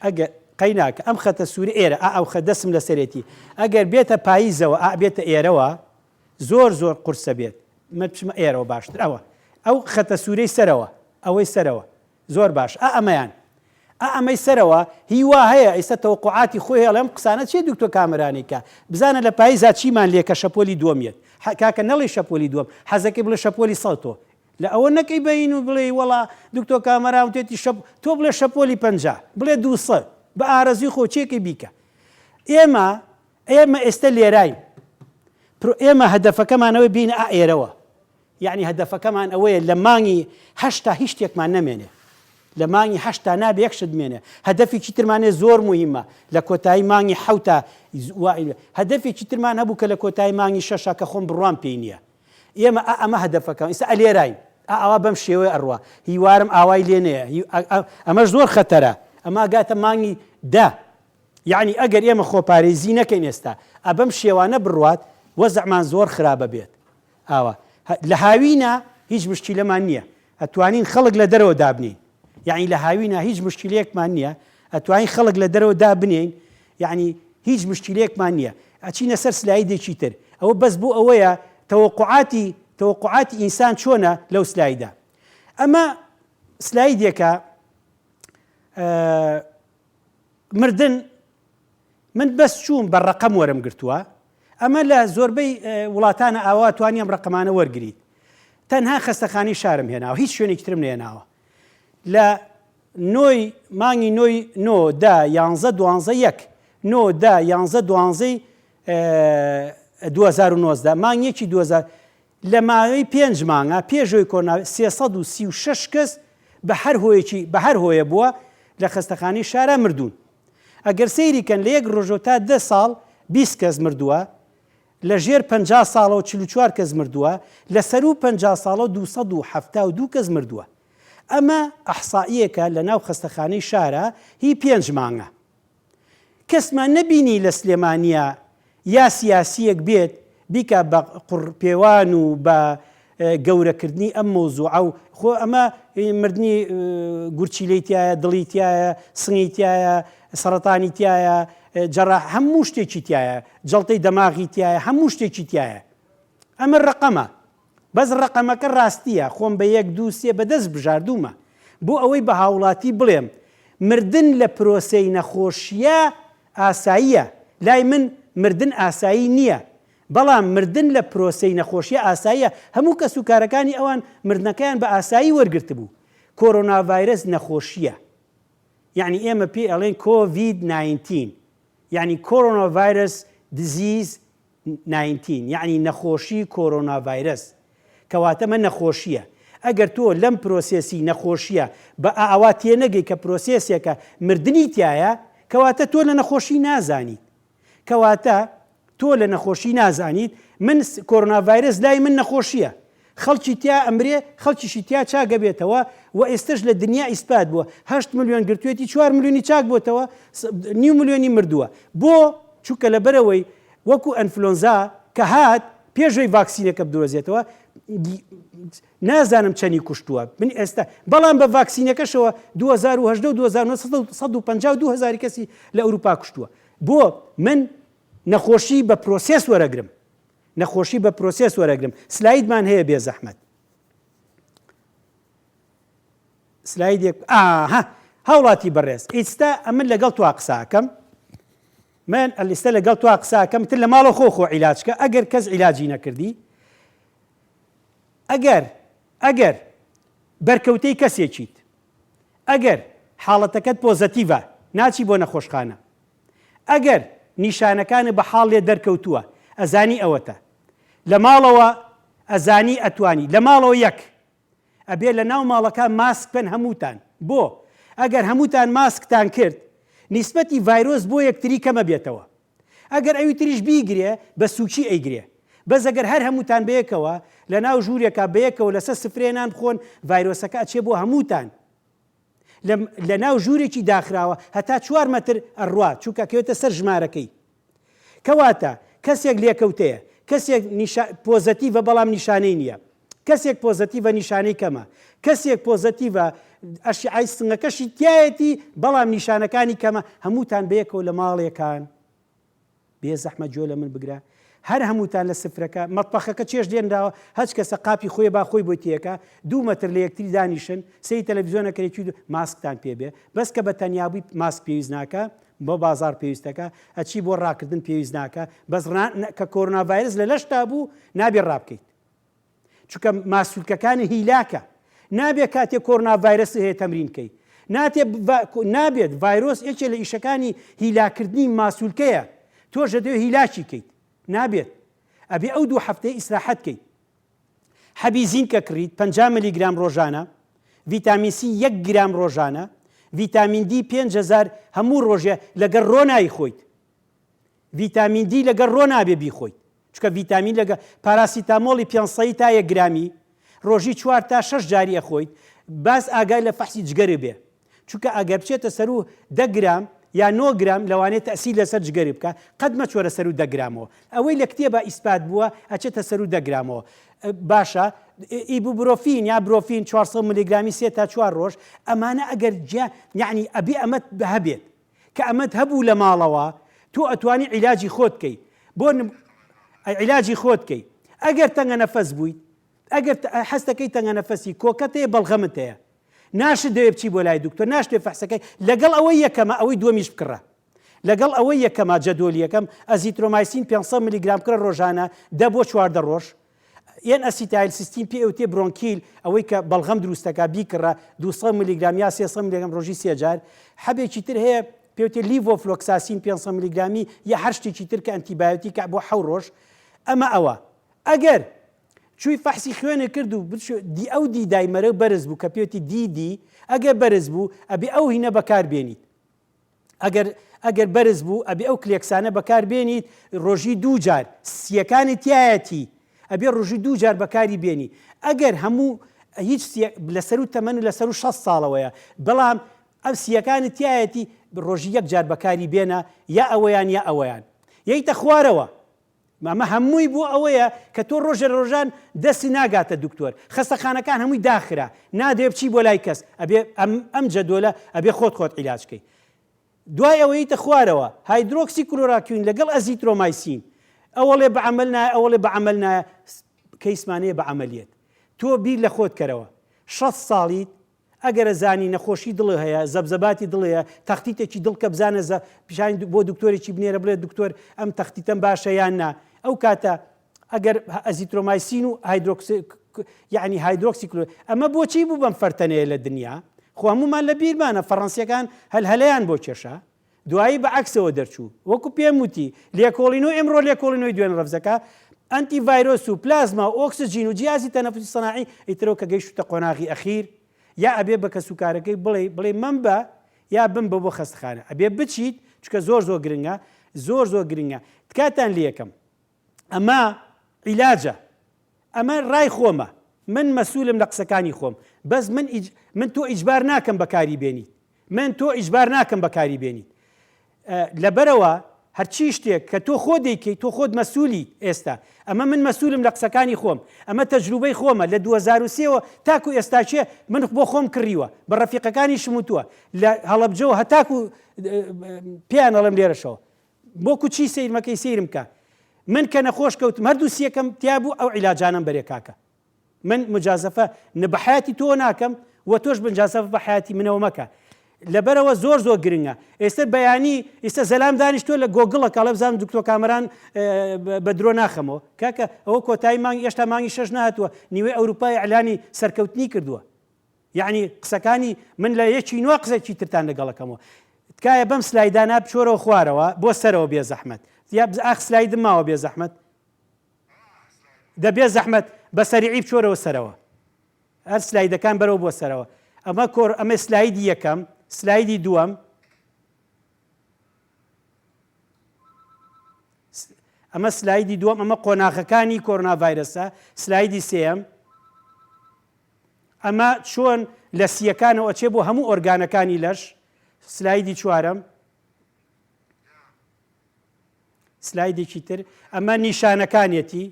ئەگەر قەیناکە ئەم خەتە سوورە ئێرە ئا ئەو خە دەسم لەسەرێتی ئەگەر بێتە پاییزەوە ئا بێتە ئێرەوە زۆر زۆر قورسە بێت من بچمە ئێرەوە باشتر ئەوە ئەو خەتە سوورەی سەرەوە ئەوەی سەرەوە زۆر باش ئا ئەمەیان ئا ئەمەی سەرەوە هی وا هەیە ئیستا تەوەقوعاتی خۆی هەیە ئەڵێ ئەم قسانە چیە دکتۆر کامەرانی کە بزانە لە پاییزا چیمان لێ کە شەپۆلی دووەم یەت کاکە نەڵێی شەپۆلی دووەم حەزەکەی بڵێ شەپۆلی سەد تۆ لە ئەوە نەکەی بەین و بڵێی وەڵا دکتۆر کامەران وتێتی شەپ تۆ بڵێ شەپۆلی 50 بڵێ 200 بە ئارەزوی خۆ چێکەی بیکە ئێمە ئێمە ئێستا لێراین پرۆ ئێمە هەدەفەکەمانەوەی بین ئا ئێرەوە یەعنی هەدەفەکەمان ئەوەیە لە مانگی هەشتا هیچ شتێکمان نەمێنێ. لە مانگی هەشتا نابێ یەک شت بمێنێ. هەدەفێکی ترمان هەیە زۆر موهیمە لە کۆتایی مانگی حەوتا هەدەفێکی ترمان هەبوو کە لە کۆتایی مانگی شەشا کە خۆم بڕوام پێی نییە. ئێمە ئا ئەمە هەدەفەکەمان. ئیستا ئەلێراین. ئا ئاوا بەم شێوەیە ئەڕوا. هیوارم ئاوای لێ نەیە. ئەمەش زۆر خەتەرە. ئەمە ئەگاتە مانگی دە. یەعنی ئەگەر ئێمە خۆپارێزی نەکەین ئێستا ئا بەم شێوانە بڕوات وەزعمان زۆر خراپە بێت. ئاوا لە هاوینە هیچ مشکیلەمان نییە ئەتوانین خەڵک لە دەرەوە دابنێین یعنی لە هاوینە هیچ مشکیلەیەکمان نییە ئەتوانین خەڵک لە دەرەوە دابنێین یعنی هیچ مشکیلەیەکمان نییە ئەچینە سەر سلایدێکی تر ئەوە بەس بۆ ئەوەیە تەوەقعاتی تەوەقعاتی ئینسان چۆنە لەو سلایدە ئەمە سلایدێکە مردن من بەس چووم بە ڕەقەم وەرم گرتووە ئەمە لە زۆربەی وڵاتانە ئاوا توانی ئەم ڕەقەمانە وەرگریت تەنها خەستەخانەی شارم هێناوە هیچ شوێنێکی ترم نێناوە لە نۆی مانگی نۆی نۆ دە یانزە دوانزە یەک نۆ دە یانزە دوانزەی 2019 مانگ یەکی 2000 لە ماوەی پێنج مانگا پێشەوەی کۆرۆنا 336 کەس بە هەر هۆیەکی بە هەر هۆیە بووە لە خەستەخانەی شارا مردوون. ئەگەر سەیری کەن لە یەک ڕۆژەوە تا دە ساڵ 20 کەس مردووە. لە ژێر 50 ساڵەوە 44 کەس مردووە، لە سەروو 50 ساڵەوە 272 کەس مردووە. ئەمە ئەحسائیەکە لە ناو خەستەخانەی شارە هی پێنج مانگە. کەسمان نەبینی لە سلێمانیە یا سیاسیەک بێت بیکا بە قوڕپێوان و بە گەورەکردنی ئەم مەوزوعە و خۆ ئەمە مردنی گورچیلەی تایە دڵی تایە سنگی تایە سەرەتانی تایە جەڕا هەموو شتێکی تایە جەڵتەی دەماغی تایە هەموو شتێکی تایە ئەمە ڕقەمە بەس ڕەقەمەکە ڕاستیە خۆم بە یەک دوو سێ بە دەست بژاردوومە بۆ ئەوەی بە هاوڵاتی بڵێم مردن لە پرۆسەی نەخۆشیە ئاساییە لای من مردن ئاسایی نیە بەڵام مردن لە پرۆسەی نەخۆشیە ئاساییە هەموو کەس و کارەکانی ئەوان مردنەکەیان بە ئاسایی وەرگرتبوو کۆرۆنا ڤایرەس نەخۆشیە یەعنی ئێمە پێی ئەڵێن کۆڤید 19 یەعنی Coronavirus Disease 19 یەعنی نەخۆشی کۆرۆنا ڤایرەس کەواتە مە نەخۆشیە ئەگەر تۆ لەم process ی نەخۆشیە بە ئاوا تێنەگەی کە process ێکە مردنی تایە کەواتە تۆ لە نەخۆشی نازانیت کەواتە تۆ لە نەخۆشی نازانیت من کۆرۆنا ڤایرەس لای من نەخۆشیە خەڵکی تیا ئەمرێ خەڵکیشی تیا چاک ئەبێتەوە و ئێستەش لە دنیا ئیسپات بووە هەشت ملیۆن گرتوێتی چوار ملیۆنی چاک بۆتەوە نیو ملیۆنی مردووە بۆ چونکە لەبەرەوەی وەکو ئەنفلۆنزا کە هات پێشەوەی ڤاکسینەکە بدۆزێتەوە نازانم چەنی کوشتووە من ئێستا بەڵام بە ڤاکسینەکەشەوە 2018 و 2952 هزاری کەسی لە ئەوروپا کوشتووە بۆ من نەخۆشی بە process وەرەگرم نەخۆشی بە process وەرەگرم سلایدمان هەیە بێزەحمەت سلایدێک ئاها هاوڵاتی بەڕێز ئیستا ئەمن لەگەڵ توا قساکەم من ئەلیستا لەگەڵ توا قساکەم تر لە ماڵە خۆ خۆ عیلاجکە ئەگەر کەس عیلاجی نەکردی ئەگەر ئەگەر بەرکەوتەی کەسێکیت ئەگەر حاڵەتەکەت positive ە ناچی بۆ نەخۆشخانە ئەگەر نیشانەکانت بە حاڵ لێ دەرکەوتووە ئەزانی ئەوەتە لە ماڵەوە ئەزانی ئەتوانی لە ماڵەوە یەک ئەبێ لە ناو ماڵەکە ماسک بکەن هەمووتان بۆ ئەگەر هەمووتان ماسکتان کرد نیسبەتی ڤایرۆس بۆ یەکتری کەمە بێتەوە ئەگەر ئەوی تریش بیگرێ بە سوکی ئەیگرێ بەس ئەگەر هەر هەمووتان بەیەکەوە لە ناو ژوورێکا بەیەکەوە لەسەر سفرەیە نان بخۆن ڤایرۆسەکە ئەچێ بۆ هەمووتان لە لە ناو ژوورێکی داخراوە هەتا چوار مەتر ئەڕوا چونکە ئەکەوێتە سەر ژمارەکەی کەواتە کەسێک لێکەوتەیە کەسێک نیشا positive ە بەڵام نیشانەی نییە کەسێک positive ە نیشانەی کەمە کەسێک positive ە ئەشعەی سنگەکەشی تایەتی بەڵام نیشانەکانی کەمە هەمووتان بەیەکەوە لە ماڵێکان بێ زەحمەت گوێ لە من بگرە هەر هەمووتان لە سفرەکە مەتبەخەکە چێشت لێنراوە هەچ کەسە قاپی خۆی با خۆی بۆی تێکا دوو مەتر لە یەکتری دانیشن سەیری تەلەفزیۆن ئەکەن یەکی دوو ماسکتان پێ بێ بەس کە بە تەنیا بووی ماسک پێویست ناکا بۆ بازاڕ پێویستەکە ئەچی بۆ ڕاکردن پێویست ناکا بەس ڕا کە کۆرۆنا ڤایرس لە لەشتا بوو نابێ ڕابکەیت چونکە ماسولکەکانی هیلاکە نابێت کاتێ کۆرۆنا ڤایرەس هەیە تەمرین کەی ناتێ نابێت ڤایرۆس یەکێ لە ئیشەکانی هیلاکردنی ماسولکەیە تۆش دەتەوێت هیلاکی کەیت نابێت ئەبێ ئەو دوو هەفتەیە ئیسراحەت کەیت حەبی زینکە کڕیت 50 ملیگرام ڕۆژانە ڤیتامین سی یەک گرام ڕۆژانە ڤیتامین دی 5000 هەموو ڕۆژێ لەگەڵ ڕۆنایی خۆیت ڤیتامین دی لەگەڵ ڕۆ نابێ بیخۆیت چونکە ڤیتامین لەگە پاراسیتامۆڵی پێنج سەی تا یەک گرامی ڕۆژی چوار تا شەش جاری ئەخۆیت باس ئاگای لە فەحسی جگەرت بێ چونکە ئەگەر بچێتە سەرو دە گرام یا نۆ گرام لەوانەیە تەئسیر لەسەر جگەری بکا قەت مەچۆرە سەرو دە گرامەوە ئەوەی لە کتێبا ئیسپات بووە ئەچێتە سەرو دە گرامەوە باشە ئیبوبرۆفین یا برۆفین 400 ملیگرامی سێ تا چوار ڕۆژ ئەمانە ئەگەر جیا یعنی ئەبێ ئەمەت هەبێت کە ئەمەت هەبوو لە ماڵەوە تۆ ئەتوانی عیلاجی خۆت کەی بۆ عیلاجی خۆت کەی ئەگەر تەنگە نەفەس بوویت ئەگەر حەستەکەی تەنگە نەفەسی کۆکەت هەیە بەڵغەمت هەیە ناشت دەوێ بچی بۆ لای دکتۆر ناشتێ فەحسەکەی لەگەڵ ئەوەی یەکەمە ئەوەی دووەمیش بکڕە لەگەڵ ئەوەی یەکەمە جەدۆلی یەکەم ئەزیترۆمایسین 500 میلیگرام بکڕە ڕۆژانە دە بۆ 14 ڕۆژ N-acetyl cysteine پێ ئەوتێ برۆنکیل ئەوەی کە بەڵغەم دروست دەکا بیکڕە 200 میلیگرام یا 300 میلیگرام ڕۆژی سێ جار حەبێکی تر هەیە پێوتێ لیڤۆفلۆکساسین 500 میلیگرامی یا هەر شتێکی تر کە ئەنتیبایۆتیکە بۆ حەو ڕۆژ ئەمە ئەوە ئەگەر چووی فەحسی خوێنێ کرد و دی ئەو D-dimer ە بەرز بوو کە پێوتی دی دی ئەگەر بەرز بوو ئەبێ ئەو هینە بەکار بێنیت. ئەگەر ئەگەر بەرز بوو ئەبێ ئەو کلێکسانە بەکار بێنیت ڕۆژی دوو جار سیەکانی تایەتی ئەبێ ڕۆژی دوو جار بەکاری بێنی ئەگەر هەموو هیچ لەسەرو تەمەن و لەسەرو 6 ساڵەوەیە بەڵام ئەو سیەکانی تایەتی ڕۆژی یەک جار بەکاری بێنە یا ئەوەیان یا ئەوەیان یەیتە خوارەوە ئەمە هەمووی بۆ ئەوەیە کە تۆ ڕۆژێ لە ڕۆژان دەستی ناگاتە دکتۆر خەستەخانەکان هەمووی داخرا نادرێ بچی بۆ لای کەس ئەبێ ئەم ئەم جەدۆلە ئەبێ خۆت خۆت عیلاج کەی دوای ئەوە یتە خوارەوە هایدرۆکسی کلۆراکوین لەگەڵ ئەزیترۆمایسین ئەوەڵێ بە عەمەل نایە ئەوەڵێ بە عەمەل نایە کەیسمان هەیە بە عەمەلیەت تۆ بیر لە خۆت کەرەوە 60 ساڵیت ئەگەر ئەزانی نەخۆشی دڵ هەیە زەبزەباتی دڵ هەیە تەختیتێکی دڵ کە بزانە زە پیشانی بۆ دکتۆرێکی بنێرە بڵێ دکتۆر ئەم تەختیتەم باشە یان نا ئەو کاتە ئەگەر ئەزیترۆمایسین و هایدرۆکسی یعنی هایدرۆکسی کلۆ ئەمە بۆچی بوو بەم فەرتەنەیە لە دنیا خۆ هەمومان لە بیرمانە فەڕەنسیەکان هەلهەلەیان بۆ کێشا دوایی بە عەکسەوە دەرچوو. وەکو پێم وتی، لێکۆڵینەوەی ئەمڕۆ لێکۆڵینەوەی دوێنێ ڕەفزەکە، ئەنتی ڤایرۆس و پلازما و ئۆکسجین و جیهازی تەنەفوسی سەناعی ئیترەوە کە گەیشتووتە قۆناغی ئەخیر یا ئەبێ بە کەسوکارەکەی بڵێی بڵێی مەمبە یا بمبە بۆ خەستەخانە ئەبێ بچیت چونکە زۆر زۆر گرنگە زۆر زۆر گرنگە تکاتان لێکەم ئەمە عیلاجە ئەمە ڕای خۆمە من مەسولم لە قسەکانی خۆم بەس من من تۆ ئیجبار ناکەم بەکاری بێنیت من تۆ ئیجبار ناکەم بەکاری بێنیت لەبەرەوە هەرچی شتێک کە تۆ خۆ دەیکەی تۆ خۆت مەسوولی ئێستا ئەمە من مەسوولم لە قسەکانی خۆم ئەمە تەجروبەی خۆمە لە 2023ەوە تاکو ئێستاچێ من بۆ خۆم کڕیوە بە ڕەفیقەکانی شموتووە لە هەڵەبجەوە هەتاکو پێیان ئەڵێم لێرەشەوە بۆکو چی سەیر مەکەی سەیرم کە من کە نەخۆش کەوتم هەردوو سیەکەم تیا بوو ئەو عیلاجانەم بەرێ کاکە من مجازەفە نە بە حیاتی تۆ ناکەم و تۆش مجازەفە بە حیاتی منەوە مەکە لەبەرەوە زۆر زۆر گرنگە ئێستا بەیانی ئیستا زەلام دانیشتووە لە گۆگڵە کاڵێ بزانم دکتۆر کامەران بە درۆ ناخەمەوە کاکە ئەوە کۆتایی مانگ ئێشتا مانگی شەش نهاتووە نیوەی ئەوروپای ئەلانی سەرکەوتنی کردووە یەعنی قسەکانی من لە یەکی نوە قسەکی ترتان لەگەڵەکەمەوە تکایە بەم سلایدانە بچۆرەوە خوارەوە بۆ سەرەوە بێزەحمەت یا ئاخ سلایدم ماوە بێزەحمەت دە بێزەحمەت بە سەریعی بچۆرەوە سەرەوە هەر سلایدەکان بەرەوە بۆ سەرەوە ئەمە کۆر ئەمە سلایدی یەکەم سلایدی دووەم ئەمە سلایدی دووەم ئەمە قۆناغەکانی کۆرۆنا ڤایرەسە سلایدی سێیەم ئەمە چۆن لە سییەکانەوە ئەچێ بۆ هەموو ئۆرگانەکانی لەش، سلایدی چوارەم. سلایدێکی تر ئەمە نیشانەکانیەتی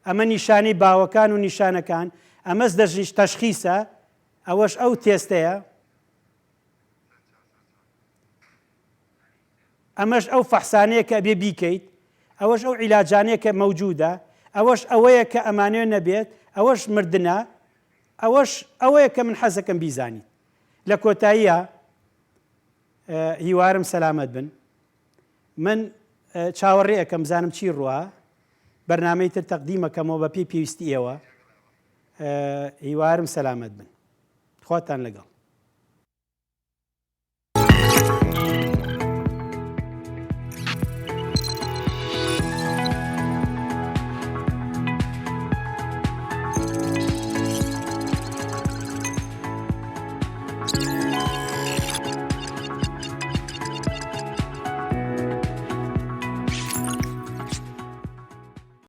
ئەمە نیشانەی باوەکان و نیشانەکان ئەمەس دەژیش تەشخیسە ئەوەش ئەو تێستەیە ئەمەش ئەو فەحسانەیە کە ئەبێ بیکەیت، ئەوەش ئەو عیلاجانەیە کە مەوجودە، ئەوەش ئەوەیە کە ئەمانەوێ نەبێت، ئەوەش مردنە، ئەوەش ئەوەیە کە من حەزەکەم بیزانیت. لە کۆتاییا هیوارم سەلامەت بن. من چاوەڕێ ئەکەم بزانم چی ڕوا. بەرنامەی تر تەقدیم ئەکەمەوە بە پێی پێویستی ئێوە. هیوارم سەلامەت بن. خواتان لەگەڵ.